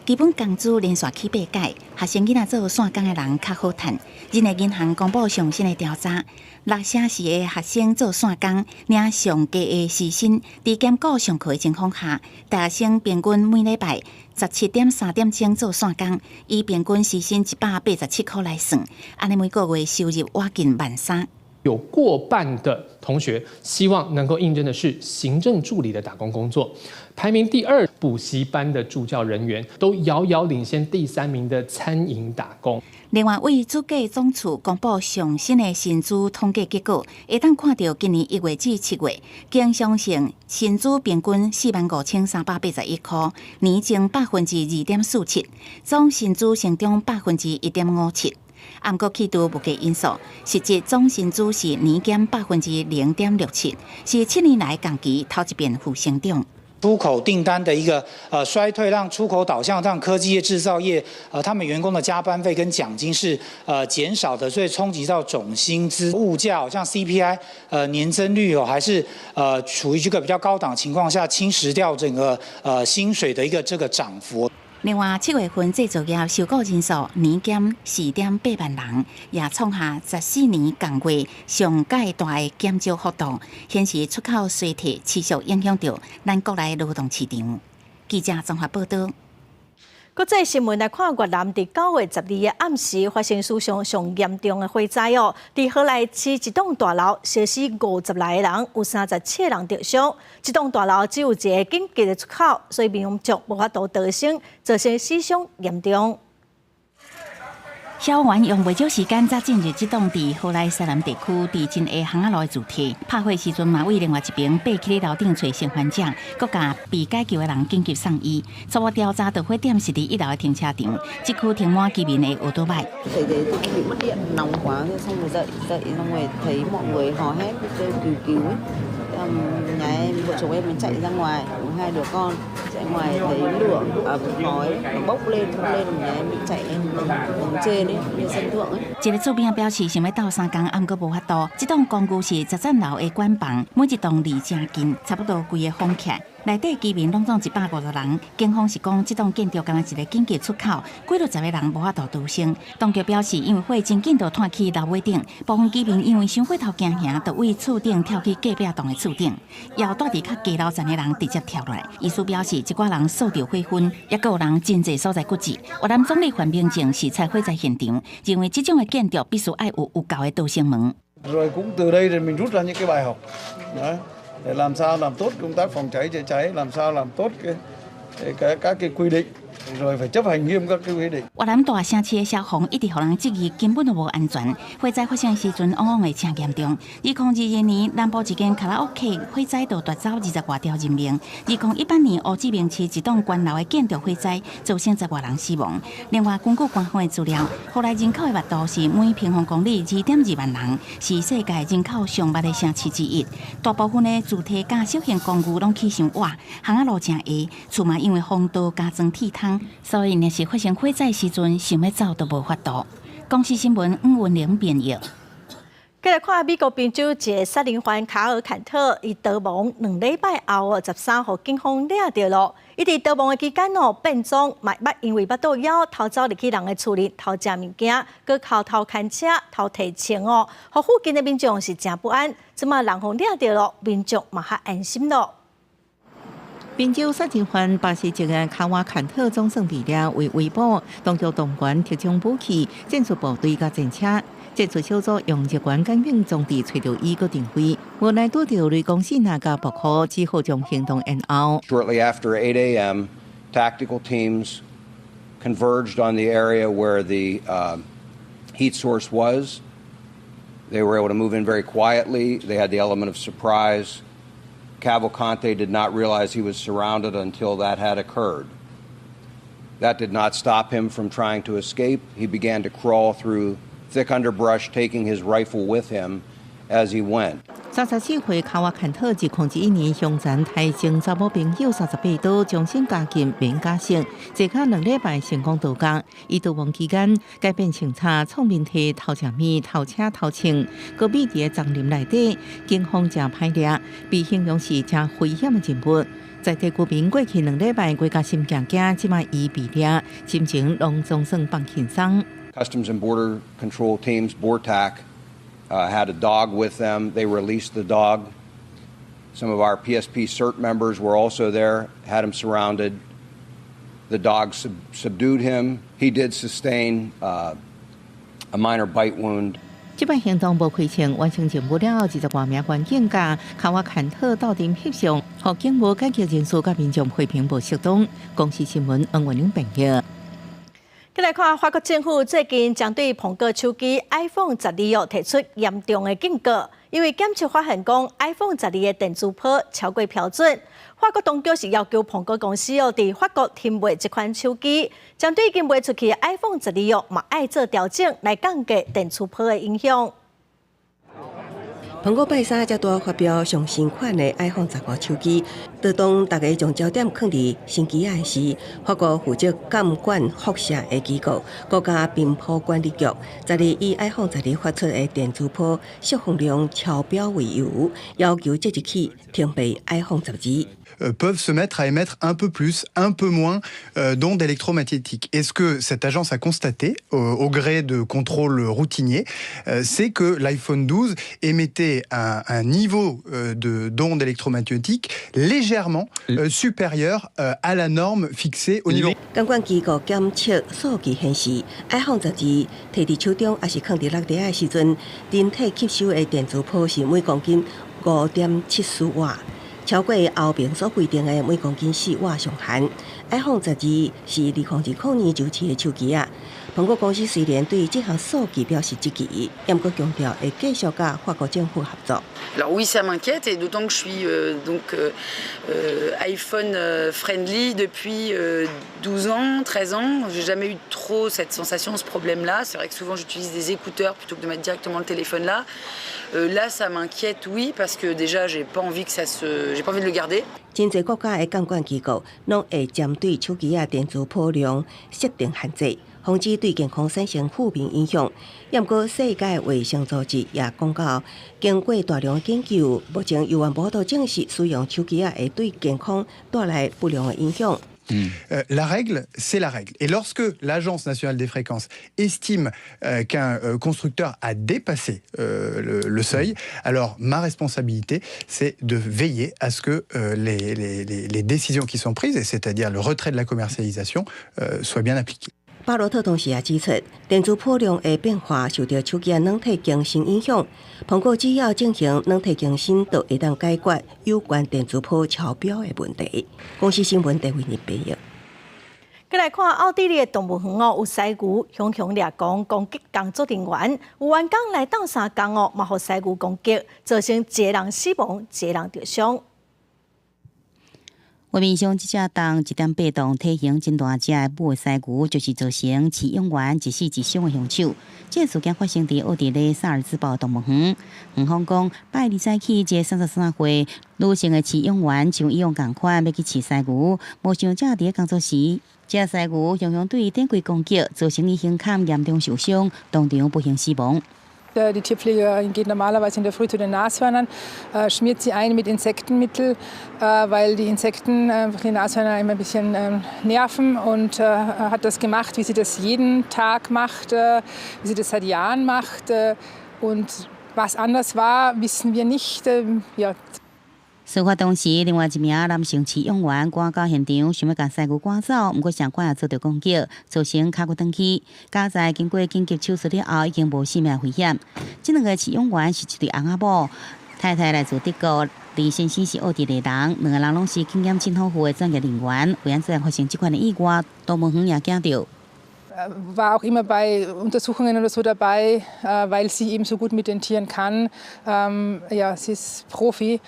S17: 基本工資連續起八屆，學生囡仔做線工的人較好趁。人力銀行公布上新的調查，六成四的學生做線工，領上低的時薪。佇兼顧上課的情況下，大學生平均每禮拜17.3點鐘做線工，以平均時薪187箍來算，按呢每個月收入倚近13,000。
S5: 有過半的同學希望能夠應徵的是行政助理的打工工作，排名第二補習班的助教人員都遙遙領先第三名的餐飲打工。
S17: 另外，為主計總處公布上新的薪資統計結果，會當看著今年1月至7月，經常性薪資平均45,381箍，年增2.47%，總薪資成長1.57%。毋過去除物價因素，實際總薪資是年減0.67%，是7年來同期頭一遍負成長。
S6: 出口訂單的一個衰退，讓出口導向讓科技業、製造業，他們員工的加班費跟獎金是減少的，所以衝擊到總薪資。物價像 CPI，年增率哦，還是處於這個比較高檔情況下，侵蝕掉整個薪水的一個這個漲幅。
S17: 另外，7月份製造業受雇人數年減4.8萬人，也創下14年仝月上蓋大的減少幅度，顯示出口衰退持續影響著咱國內勞動市場。記者綜合報導。
S2: 國際新聞來看，越南佇9月12的暗時發生史上上嚴重的火災哦，佇河內市一棟大樓燒死50來个人，有37個人著傷。這棟大樓只有一個緊急的出口，所以民眾無法度逃生，造成死傷嚴重。
S17: 消防員用袂少時間才進入這棟佇河內西南地區佇真下巷仔路的住宅。拍火時陣嘛，為另外一邊爬起咧樓頂揣生還者，閣共被解救的人緊急送醫。初步調查，導火點是佇一樓的停車場，這區停滿居民的歐多擺。
S22: Thì thì bị mất điện nóng quá, xong rồi dậy dậy xong rồi thấy mọi người hò hét kêu cứu cứu ấy. Nhà em, vợ chồng em mới chạy ra ngoài, hai đứa con chạy ngoài thấy lửa à, khói nó bốc lên, nhà em bị chạy lên tầng tầng trên ấy, lên sân thượng ấy。
S17: 一个厝邊表示想欲鬥相共，毋過無法度。這棟公寓是十層樓的管房，每一棟離誠近，差不多規个封起來。內底居民攏總150人。警方是講，這棟建築敢若一個緊急出口，幾落十个人無法度逃生。當局表示，因為火真緊就湠去樓尾頂，部分居民因為傷火頭驚嚇，就對厝頂跳去隔壁棟的厝頂，也有蹛佇較低樓層的人直接跳落來。醫師表示，一寡人受著火熏，抑閣有人真濟所在骨折。越南總理范明政視察火災現場，認為這種的建築必須愛有有夠的逃生門。
S23: Rồi cũng từ đây thì mình rút ra những cái bài học đấy, để làm sao làm tốt công tác phòng cháy chữa cháy, làm sao làm tốt cái các cái quy định, rồi phải chấp hành nghiêm các cái quy định。
S17: 越南大城市的消防一直予人質疑根本就無安全，火災發生時陣往往會誠嚴重。2022年南部一間卡拉 OK 火災就奪走20外條人命。2018年胡志明市一棟懸樓的建築火災造成10外人死亡。另外，根據官方的資料，河內人口的密度是每平方公里2.2萬人，是世界人口上密的城市之一。大部分的住宅佮小型公寓攏起傷倚，巷仔路誠狹，厝嘛因為風道加裝鐵窗，所以若是發生火災時陣，想欲走都無法度。公視新聞黃文玲編譯。
S2: 繼續看美國賓州一个殺人犯卡爾坎特，伊逃亡2禮拜後，13號警方掠著囉。伊佇逃亡的期間哦，變裝嘛捌因為腹肚枵偷走入去人的厝裡偷食物件，閣偷偷牽車、偷提槍哦，予附近的民眾是誠不安。這馬人予掠著囉，民眾嘛較安心囉。
S24: 賓州殺人犯巴西籍的卡瓦坎特總算被掠為圍捕，當局動員特種武器、戰術部隊佮戰車，戰術小組用熱源感應裝置揣著伊閣定位，無奈拄著雷公爍爁佮暴雨，只好將行動延後。
S25: Shortly after 8 a.m., tactical teams converged on the area where the heat source was. They were able to move in very quietly. They had the element of surprise. Cavalcante did not realize he was surrounded until that had occurred. That did not stop him from trying to escape. He began to crawl through thick underbrush, taking his rifle with him as he went.
S24: 34歲卡瓦坎特2001年凶殘刣前查某朋友38刀，終身監禁免假釋，坐監2禮拜成功逃獄。伊逃亡期間改變穿插，創面體、偷食物、偷車、偷銃，閣匿佇叢林內底，警方誠歹掠，被形容是誠危險的人物。在地居民過去2禮拜規家心驚驚，這擺伊被掠，心情攏總算放輕鬆。
S25: Customs and Border Control teams, BORTAC, had a dog with them. They released the dog. Some of our PSP CERT members were also there, had him surrounded. The dog subdued him. He did sustain a minor bite wound.
S24: 這擺行動無開槍，完成任務了後，20外名員警佮卡瓦坎特鬥陣翕相，予警務改革人士佮民眾批評無適當。公視新聞黃文玲編譯。
S2: 再來看法國政府最近針對蘋果手機 iPhone 十二哦提出嚴重的警告，因為檢測發現講 iPhone 十二的電磁波超過標準。法國當局是要求蘋果公司哦，佇法國停賣這款手機，針對已經賣出去的 iPhone 十二哦，嘛愛做調整來降低電磁波的影響。
S1: 蘋果拜三才拄發表上新款的 iPhone 15手機，就當大家將焦點放佇新機仔時，法國負責監管輻射的機構國家頻譜管理局，昨日以 iPhone 12發出的電磁波釋放量超標為由，要求即日起停賣 iPhone 12。
S3: Peuvent se mettre à émettre un peu plus, un peu moins d'ondes électromagnétiques. Et ce que cette agence a constaté au gré de contrôles routiniers, c'est que l'iPhone 12 émettait un niveau d'ondes électromagnétiques légèrement supérieur à la norme fixée au niveau.
S1: 監管機構檢測數據顯示，iPhone 十二提佇手中抑是囥佇落地的時陣，人體吸收的電磁波是每公斤5.74瓦。超過歐盟所規定的每公斤4瓦上限。iPhone 十二是2020年上市的手機仔。蘋果公司雖然對這項數據表示質疑，毋過強調會繼續佮法國政府合作。
S28: Alors oui, ça m'inquiète et d'autant que je suis donc iPhone friendly depuis 12 ans, 13 ans. J'ai jamais eu trop cette sensation, ce problème-là. C'est vrai que souvent j'utilise des écouteurs plutôt que de mettre directement le téléphone là. Là, ça m'inquiète, oui, parce que déjà, j'ai pas envie de le garder.
S1: 真濟國家的監管機構攏會針對手機仔電磁波量設定限制，防止對健康產生負面影響。毋過世界衛生組織也講到，經過大量研究，目前猶原無法度證實使用手機仔會對健康帶來不良的影響。
S3: La règle, c'est la règle. Et lorsque l'Agence nationale des fréquences estime qu'un constructeur a dépassé le seuil, alors ma responsabilité, c'est de veiller à ce que les décisions qui sont prises, et c'est-à-dire le retrait de la commercialisation, soient bien appliquées.
S1: 巴羅特同時也指出，電磁波量的變化受著手機仔軟體更新影響。蘋果只要進行軟體更新，就會當解決有關電磁波超標的問題。公視新聞鄭慧妮編譯。
S2: 過來看奧地利的動物園哦，有犀牛雄雄掠狂攻擊工作人員，有員工來鬥相共哦，嘛予犀牛攻擊，造成一個人死亡，一個人著傷。
S17: 畫面上這隻重1.8磅、體型真大隻的母犀牛，就是造成飼養員一死一傷的兇手。這個事件發生佇奧地利薩爾茲堡動物園。園方講，拜二早起，這個33歲女性的飼養員像以往仝款欲去飼犀牛，無想正佇咧工作時，這犀牛雄雄對伊展開攻擊，造成伊胸坎嚴重受傷，當場不幸死亡。
S7: Die Tierpflegerin geht normalerweise in der Früh zu den Nashörnern, schmiert sie ein mit Insektenmittel, weil die Insekten die Nashörner immer ein bisschen nerven und hat das gemacht, wie sie das jeden Tag macht, wie sie das seit Jahren macht. Und was anders war, wissen wir nicht. Ja.
S17: 事發當時，另外一名男性飼養員趕到現場，想欲共犀牛趕走，毋過相款也遭著攻擊，造成跤骨斷去。佳哉經過緊急手術了後，已經無性命危險。這兩个飼養員是一對翁仔某，太太來自德國，李先生是奧地利人，兩个人攏是經驗真豐富的專業人員。為按怎發生這款的意外，動物園也驚著。
S7: War auch immer bei Untersuchungen oder so dabei, weil sie eben so gut mit den Tieren kann. Ja, sie ist Profi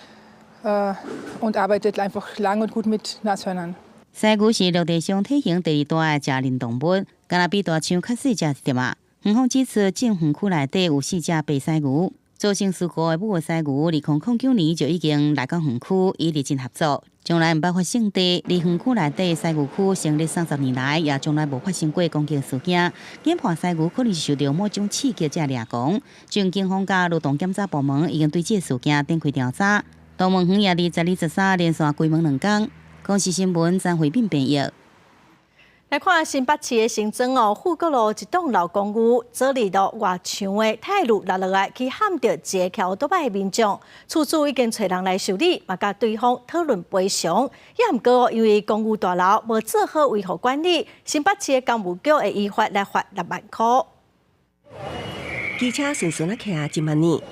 S7: und arbeitet einfach lang und gut mit Nashörnern.
S9: 犀牛是陸地上體型第二大的食人動物，敢若比大象較細隻一點仔。園方指出，整園區內底有四隻白犀牛。造成事故的母的犀牛，2009年就已經來到園區，一直真合作，從來毋捌發生佇園區內底犀牛區成立30年來，也從來無發生過攻擊事件。研判犀牛可能是受著某種刺激才掠狂。警方佮勞動檢查部門已經對這個事件展開調查。動物園也佇12、13連續關門2工。公視新聞張慧敏編譯。
S2: 來看新北市的新莊哦，富國路一棟老公寓，昨日到外牆的鐵路落落來，去撼著一個騎歐多擺的民眾，厝主已經揣人來修理，嘛共對方討論賠償。也毋過因為公寓大樓無做好維護管理，新北市的工務局會依法來罰6萬箍。
S1: 機車順順仔騎這麼呢。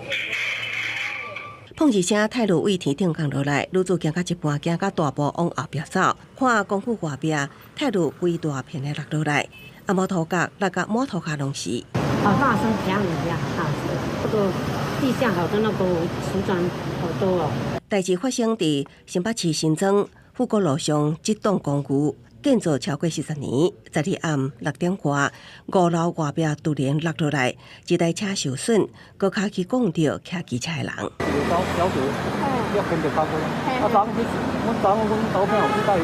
S1: 砰一聲，鐵路對天頂降落來，女子行到一半，驚甲大步往後壁走，看公寓外壁鐵路規大片的落落來，啊，摩托角落甲滿塗跤攏是。
S10: 好大聲，響一下，大聲。這個地下好多那個瓷磚好多哦。
S1: 代誌發生佇新北市新莊富國路上，這棟公寓建造超過40年，12暗6點外，5樓外壁突然落落來，一台車受損，閣較去摃著騎機車的人。
S11: 小姐，要牽著較過。啊，昨昏阮昨昏阮老闆有去帶，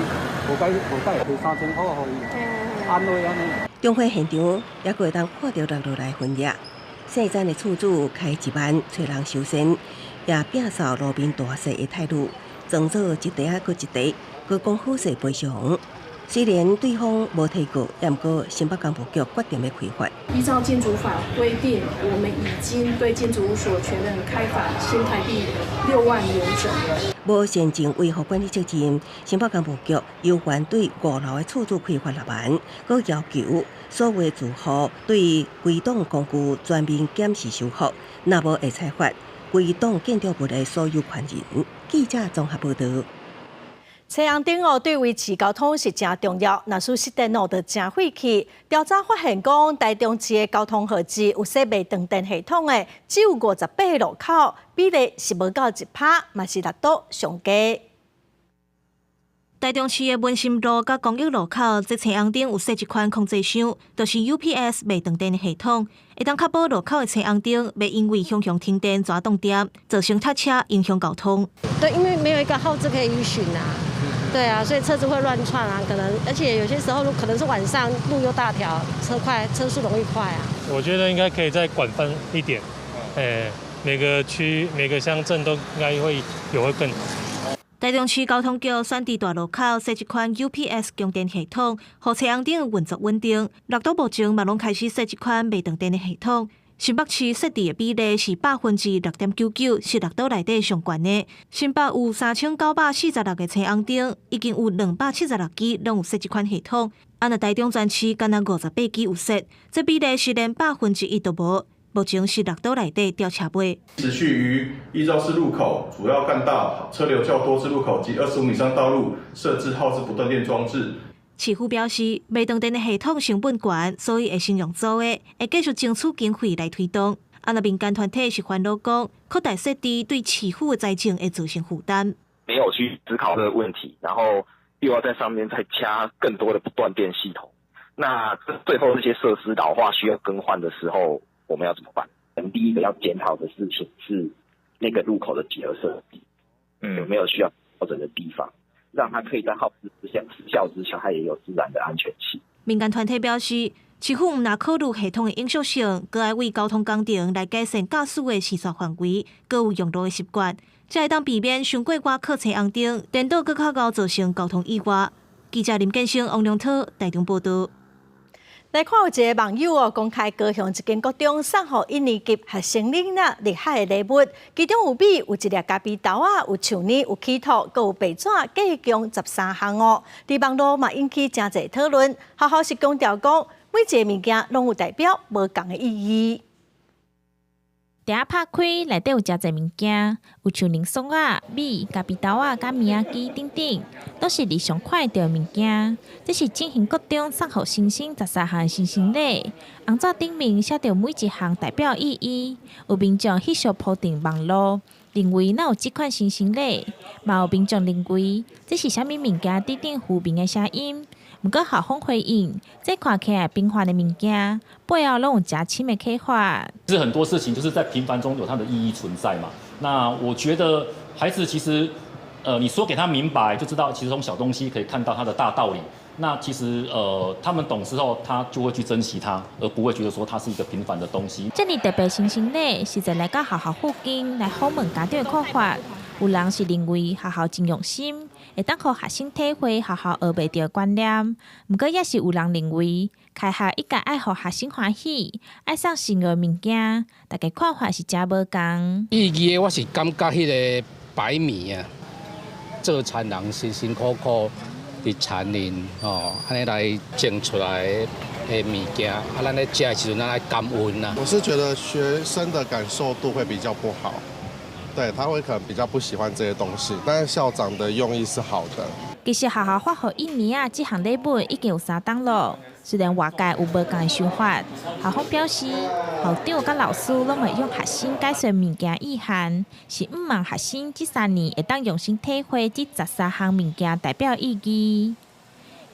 S11: 無帶無帶賠3000箍予伊，安慰按呢。
S1: 中會現場猶閣會當看著落落來痕跡，細層的厝主開1萬揣人修繕，也摒掃路面大細的鐵路，裝做一塊仔閣一塊，閣講好勢賠償。雖然對方無提告，也毋過新北工務局決定欲開罰。
S12: 依照建築法規定，我們已經對建築物所有權人開罰新台幣6萬元整。
S1: 無善盡維護管理責任，新北工務局有權對5樓的厝主開罰6萬，閣要求所有住戶對規棟公寓全面檢視修復，若無會裁罰規棟建築物的所有權人。記者綜合報導。
S2: 青紅燈哦，對維持交通是誠重要。若是失電哦，就誠費氣。調查發現講，台中市的交通號誌有設袂斷電系統的，只有58個路口，比例是無夠1%，嘛是列島上低。
S13: 台中市的文心路佮公益路口，這青紅燈有設一款控制箱，就是 UPS 袂斷電的系統，會當確保路口的青紅燈袂因為雄雄停電轉斷電，造成塞車影響交通。
S14: 對，因為沒有一個號誌可以依循啊。對啊，所以車子會亂竄啊，可能而且有些時候可能是晚上路又大條，車快車速容易快啊。
S26: 我覺得應該可以再廣泛一點，每個區每個鄉鎮都應該會有會更好。
S13: 台中市交通局選佇大路口設一款 UPS 供電系統，予青紅燈運作穩定。綠島目前嘛攏開始設這款袂斷電的系統。新北市設置的比例是6.99%，是綠島內底上懸的。新北有3946個青紅燈，已經有276支攏有設這款系統。啊，若台中全市干焦58支有設，這比例是連1%都無。目前是綠島內底吊車尾。
S27: 持續於一肇事路口、主要幹道、車流較多之路口及25米以上道路設置號誌不斷電裝置。
S13: 市府表示，袂斷電的系統成本懸，所以會先用租的，會繼續爭取經費來推動。啊，若民間團體是煩惱講，擴大設置對市府的財政會造成負擔。
S29: 沒有去思考這個問題，然後又要在上面再加更多的不斷電系統，那最後這些設施老化需要更換的時候，我們要怎麼辦？我們第一個要檢討的事情是那個路口的結合設計，有沒有需要調整的地方？讓它可以在號誌失效失效之下，它也有自然的安全器。
S13: 民間團體表示，市府毋但考慮系統的永續性，閣愛為交通工程來改善駕駛的視線範圍，閣有用路的習慣，才會當避免傷過倚靠青紅燈，顛倒閣較𠢕造成交通意外。記者林建生、王良濤台中報導。
S2: 來看有一个網友哦，公開高雄一間國中送予一年級學生囡仔入學的禮物，其中有米，有一粒咖啡豆仔，有樹奶，有起吐，閣有白紙，計共13項哦。佇網路嘛引起誠濟討論，學校是強調講，每一个物件攏有代表無仝的意義。
S30: 袋仔拍開，內底有誠濟物件，有樹奶爽仔、米、咖啡豆仔、佮棉仔機等等，攏是日常看會著的物件。這是正興國中送予新生13項新生禮，紅紙頂面寫著每一項代表意義。有民眾翕相 po 佇網路，認為哪有這款新生禮，嘛有民眾認為這是啥物物件佇頂浮明的聲音。毋過校方回應，這看起來平凡的物件，背後攏有誠深的啟發。
S4: 其實很多事情就是在平凡中有它的意義存在嘛。那我覺得孩子其實，你說給他明白，就知道其實從小東西可以看到他的大道理。那其實，他們懂之後，他就會去珍惜它，而不會覺得說它是一個平凡的東西。
S30: 這爾特別新生禮，實在來到學校附近來訪問家長的看法。有人是認為學校真用心，會當予學生體會學校學袂著的觀念。毋過也是有人認為，開學應該愛予學生歡喜，愛送實用的物件，大家看法是誠無仝。
S5: 意義的我是感覺彼个白米啊，做田人辛辛苦苦佇田裡吼，按呢來種出來的物件，啊，咱咧食的時陣，咱愛感恩啊。
S6: 我是覺得學生的感受度會比較不好。對，他會可能比較不喜歡這些東西，但是校長的用意是好的。
S30: 其實學校發予印尼仔這項禮物已經有三冬了，雖然外界有無仝的想法，校方表示，校長佮老師攏會用學生解說物件意涵，是向望學生這3年會當用心體會這13項物件代表意義。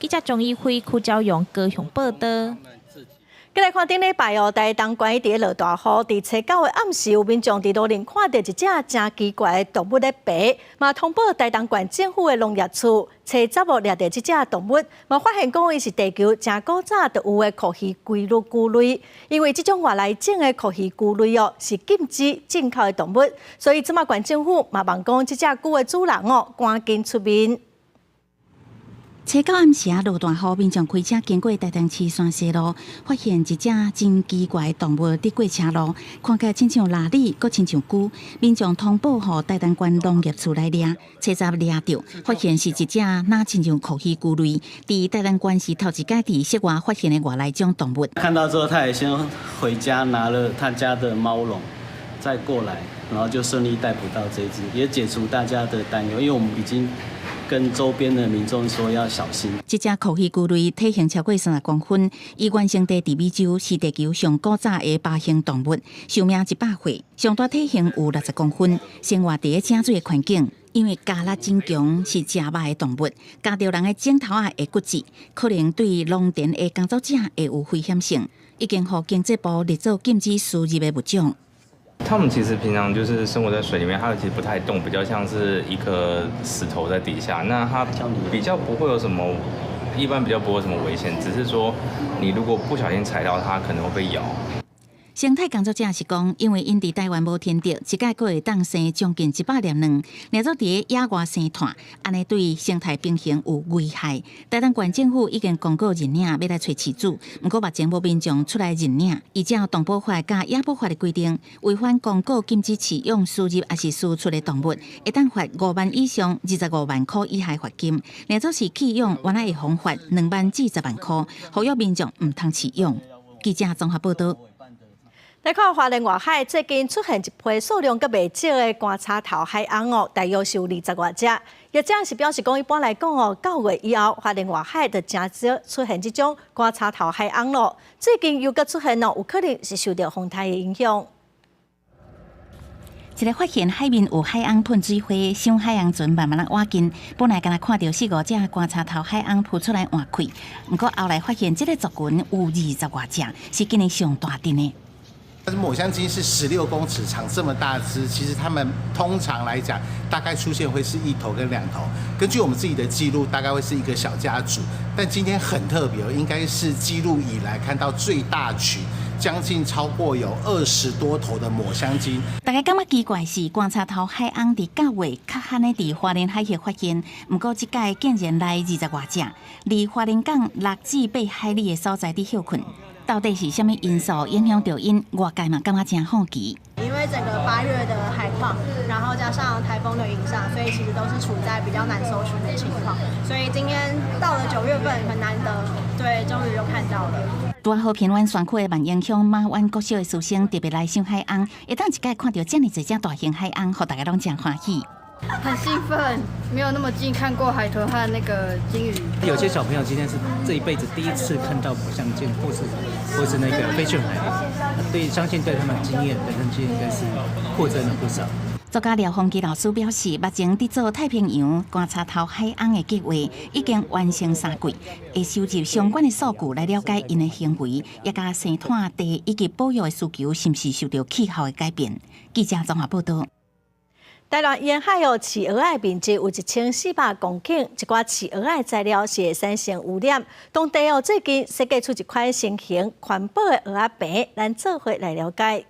S30: 記者鍾一輝、柯昭陽高雄報導。
S2: 過來看頂禮拜哦，台東縣佇咧落大雨，佇初九的暗時，有民眾佇路頂看著一隻誠奇怪的動物咧爬，嘛通報台東縣政府的農業處，初十哦掠著這隻動物，嘛發現講伊是地球誠古早就有的蛞蝓龜類龜類，因為這種外來種的蛞蝓龜類哦是禁止進口的動物，所以這馬縣政府嘛望講這隻龜的主人哦趕緊出面。
S17: 初九暗時啊，落大雨，民眾開車經過台東市山西路，發現一隻真奇怪的動物佇過車路，看起來親像蜊子，閣親像龜。民眾通報予台東縣農業處來掠，初十掠著，發現是一隻若親像蛞蝓龜類，佇台東縣是頭一擺佇室外發現的外來種動物。
S8: 看到之後，他也先回家拿了他家的貓籠，再過來，然後就順利逮捕到這隻，也解除大家的擔憂，因為我們已經跟周邊的民眾說要小心。
S17: 這隻蛞蝓龜類體型超過30公分，伊原生地佇美洲，是地球上古早的爬行動物，壽命100歲，上大體型有60公分，生活佇咧井水的環境。因為咬力真強，是食肉的動物，咬著人的指頭仔會骨折，可能對農田的工作者會有危險性，已經予經濟部列做禁止輸入的物種。
S15: 他們其實平常就是生活在水裡面，它其實不太動，比較像是一顆石頭在底下。那它比較不會有什麼，一般比較不會有什麼危險，只是說你如果不小心踩到它，可能會被咬。
S17: 生態工作者是講，因為𪜶佇台灣無天敵，一擺閣會當生將近100粒卵，掠做佇野外生湠，按呢對生態平衡有危害。台東縣政府已經公告認領，欲來揣飼主，毋過目前無民眾出來認領。依照動保法佮野保法的規定，違反公告禁止飼養、輸入抑是輸出的動物，會當罰5萬以上25萬箍以下罰金。若做是棄養，原來會予罰2萬至10萬箍，呼籲民眾毋通飼養。記者綜合報導。
S2: 來看花蓮外海最近出現一批數量閣袂少的觀察頭海鰪哦，大約是有20外隻。業者是表示講，一般來講哦，9月以後花蓮外海就誠少出現這種觀察頭海鰪咯。最近又閣出現哦，有可能是受著風颱的影響。
S17: 一个發現海面有海鰪噴水花，賞海鰪船慢慢仔倚近，本來干焦看著四五隻觀察頭海鰪浮出來換氣，毋過後來發現這个族群有20外隻，是今年上大陣的。
S16: 但是抹香鯨是16公尺長，這麼大隻，其實它們通常來講，大概出現會是一頭跟兩頭。根據我們自己的記錄，大概會是一個小家族。但今天很特別，應該是記錄以來看到最大群，將近超過有20多頭的抹香鯨。
S17: 大家感覺奇怪是觀察頭海鰪佇9月較罕的佇花蓮海域發現，毋過這擺竟然來20外隻，離花蓮港6至8海里的所在佇歇睏。到底是啥物因素影響著𪜶？外界嘛感覺誠好奇。
S18: 因為整個8月的海況，然後加上颱風的影響，所以其實都是處在比較難搜尋的情況。所以今天到了9月份，很難得，對，終於又看到了。
S17: 拄好偏遠山區的萬榮鄉馬灣國小的師生特別來賞海鰪，會當一擺看著遮爾濟隻大型海鰪，予大家攏誠歡喜。
S19: 很興奮，沒有那麼近看過海豚和那個鯨魚。
S20: 有些小朋友今天是這一輩子第一次看到抹香鯨，或是那個飛旋海鱸，對，相信對他們經驗本身經驗應該是擴增了不少。
S17: 作家廖鳳基老師表示，目前佇做太平洋觀察頭海魟的計劃已經完成3季，會收集相關的數據來了解𪜶的行為，也佮生態地以及保育的需求是毋是受著氣候的改變。記者綜合報道。
S2: 台南沿海哦，飼蚵仔面積有1400公頃，一寡飼蚵仔材料是會產生污染。當地哦最近設計出一款新型環保的蚵仔棚，咱做伙來了解。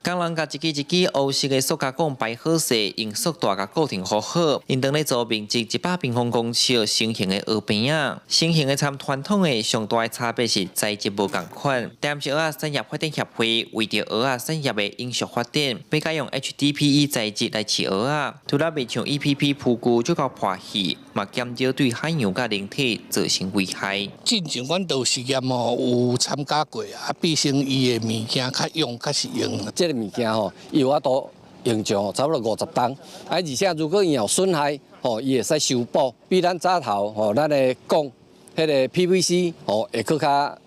S3: 工人共一支一支烏色的塑膠管排好勢，用塑袋共固定好好。𪜶當咧做面積100平方公尺新型的蚵棚仔。新型的參傳統的上大的差別是材質無仝款。台南市蚵仔產業發展協會為著蚵仔產業的永續發展，欲改用 HDPE 材質來飼蚵仔，除了袂像 EPP 浮具這夠破去，嘛減少對海洋佮人體造成危害。
S7: 進前阮都有實驗哦，有參加過啊，變成伊的物件較用較實用。
S9: 這個物件吼，伊有法度用上差不多50冬，啊，而且如果伊有損害，吼，伊會使修補。比咱早頭吼，咱的講彼個 PVC 吼，會閣較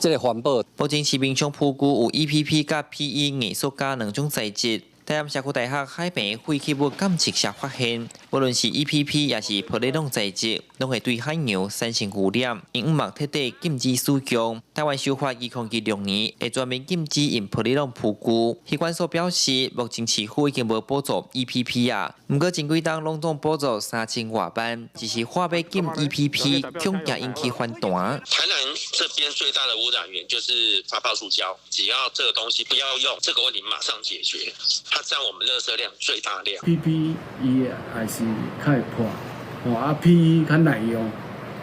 S9: 這個環保。
S3: 目前市面上浮具有 EPP 佮 PE 硬塑膠兩種材質。台南社區大學海平廢棄物監測社發現，無論是 EPP 抑是玻璃籠材質，攏會對海洋產生污染，𪜶嘛徹底禁止使用。台灣修法2026年會全面禁止用玻璃籠浮具。漁管所表示，目前市府已經無補助 EPP 啊，毋過前幾冬攏總補助3000外萬，只是話欲禁 EPP，恐驚引起反彈。
S10: 台南這邊最大的污染源就是發泡塑膠，只要這個東西不要用，這個問題馬上解決。它佔我們垃圾量最大量。
S21: PP 伊還是較會破，吼啊 PE 較耐用，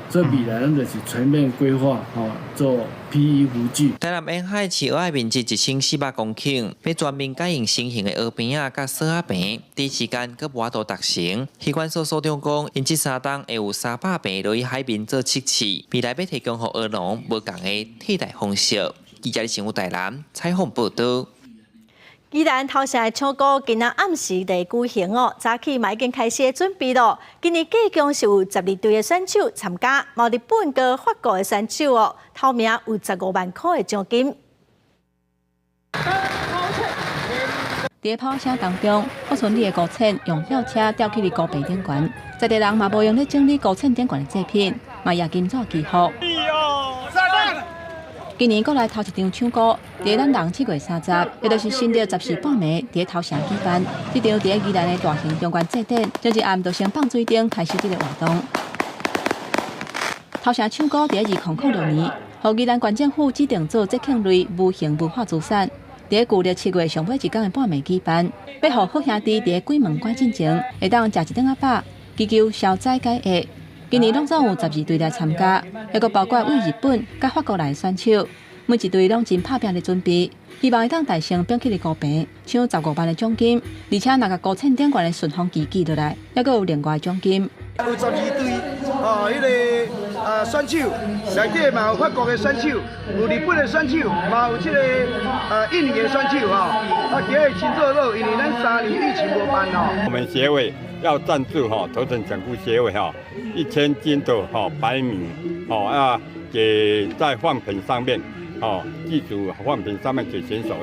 S21: 所以未來咱就是全面規劃，吼做 PE 浮具。
S3: 台南沿海飼蚵仔面積1400公頃，欲全面改用新型的蚵棚仔佮索仔棚，短時間閣無法度達成。漁管所所長講，𪜶這3冬會有300棚落去海面做測試，未來欲提供予蚵農無仝的替代方式。記者新聞台南採訪報導。
S2: 宜蘭頭城的搶孤今仔暗時就舉行哦，早起嘛已經開始準備咯。今年計共是有12隊的選手參加，嘛有日本佮法國的選手哦，頭名有15萬塊的獎金。
S22: 佇跑聲當中，福村里的孤犬用吊車吊起佇孤棚頂懸，在地人嘛無閒咧整理孤犬頂懸的祭品，嘛攑金紙祈福。今年閣來頭一場搶孤，佇咱人7月30，也就是新曆14半暝，佇頭城舉辦。這場佇宜蘭的大型中元祭典，前一暗就先放水燈開始這個活動。頭城搶孤佇2006年，予宜蘭縣政府指定做節慶類無形文化資產，佇舊曆7月上尾一工的半暝舉辦，欲予好兄弟佇鬼門關進前，會當食一頓仔飽，祈求消災解厄。今年攏總有12隊來參加，抑閣包括對日本佮法國來的選手，每一隊攏真拍拚咧準備，希望會當大勝反去佇孤棚，搶15萬的獎金，而且若共孤犬頂懸的順風旗記落來，抑閣有另外獎金。
S23: 有12隊哦，彼個選手，內底嘛有法國的選手，有日本的選手，嘛有這個印尼的選手吼。啊，今日真熱鬧，因為咱3年疫情無辦哦。
S24: 我們協會要贊助哈，頭城搶孤協會哈，1000斤的哈白米，哦要給在飯盆上面，哦祭祖飯盆上面給選手。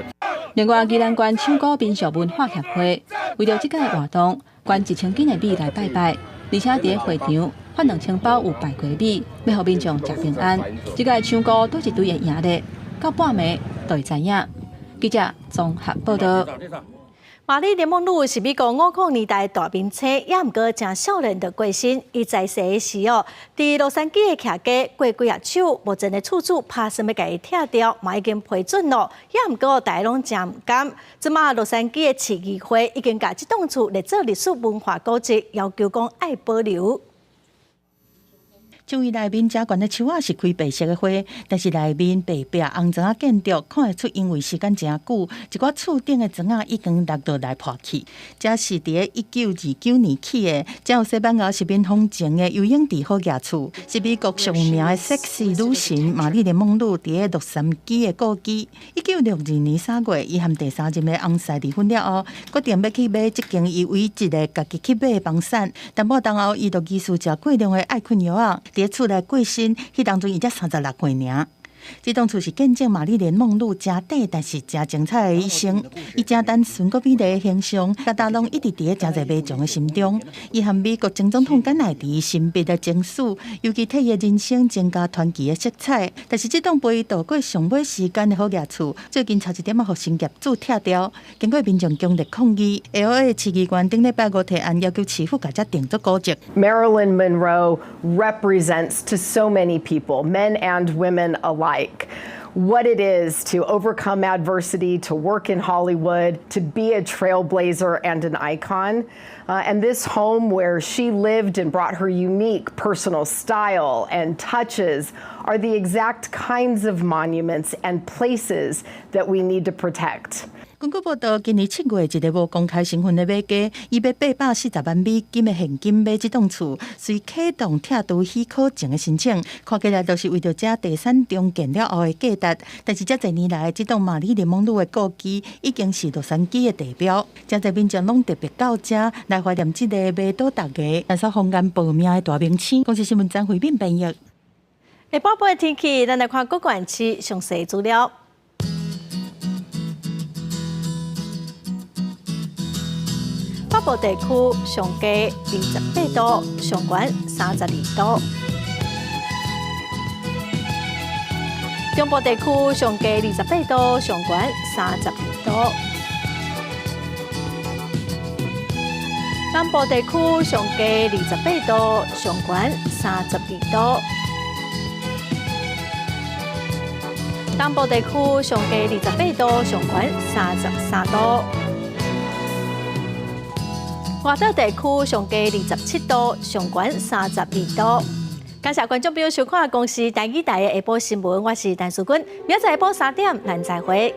S22: 另外，宜蘭縣搶孤民俗文化協會為著這屆活動，捐1000斤的米來拜拜，而且佇會場發2000包有拜過米，欲予民眾食平安。這屆搶孤佗一隊會贏咧，到半暝就會知影。記者綜合報道。
S2: 瑪麗蓮夢露是美國50年代大明星，也毋過誠少年就過身。伊在世的時哦，佇洛杉磯的徛家過幾仔手，目前的厝主拍算欲共伊拆掉，嘛已經批准咯。也毋過大家攏誠毋甘。這馬洛杉磯的市議會已經共這棟厝列做歷史文化古蹟，要求講愛保留。
S25: 這位內面誠懸的樹仔是開白色的花，但是內面白壁紅磚仔建築看會出，因為時間誠久，一寡厝頂的磚仔已經落落來破去。這是佇1929年起的，這有西班牙殖民風情的游泳池好額厝，是美國上有名的ซ็式女神瑪麗蓮夢露佇洛杉磯的故居。1962年3月，伊和第三任的翁婿離婚了後，決定欲去買這間伊唯一一个家己去買的房產。淡薄當後，伊就疑似食過量的愛困藥仔。佇厝內過身，彼當陣伊才36歲爾。這棟厝是見證瑪麗蓮夢露誠短，但是誠精彩的一生。伊誠單純閣美麗的形象，佮大攏一直佇咧誠濟民眾的心中。伊和美國前總統甘迺迪親筆的情書，尤其替伊的人生增加傳奇的色彩。但是這棟陪伊度過上尾時間的好額厝，最近差一點仔予新業主拆掉，經過民眾強烈抗議，L.A. 市議員頂禮拜五提案要求市府共遮定做古蹟。
S1: Marilyn Monroe represents to so many people, men and women alike, what it is to overcome adversity, to work in Hollywood, to be a trailblazer and an icon. And this home where she lived and brought her unique personal style and touches are the exact kinds of monuments and places that we need to protect.
S25: 根據報道，今年7月，一个無公開身份的買家，伊欲840萬美金的現金買這棟厝，遂啟動拆除許可證的申請，看起來就是為著遮地產重建了後的價值。但是遮濟年來，這棟瑪麗蓮夢露的故居已經是洛杉磯的地標，誠濟民眾攏特別到遮來懷念這个迷倒大家，但是風間報名的大明星。公視新聞張惠敏編譯。
S2: 下晡的天氣，咱來看各縣市詳細資料。北部地區上低28度，上懸32度。中部地區上低28度，上懸32度。南部地區上低28度，上懸32度。東部地區上低28度，上懸33度。外島地區上低27度，上懸32度。感謝觀眾朋友收看公視台語台的下晡新聞，我是陳淑君，明仔載下晡3點，咱再會。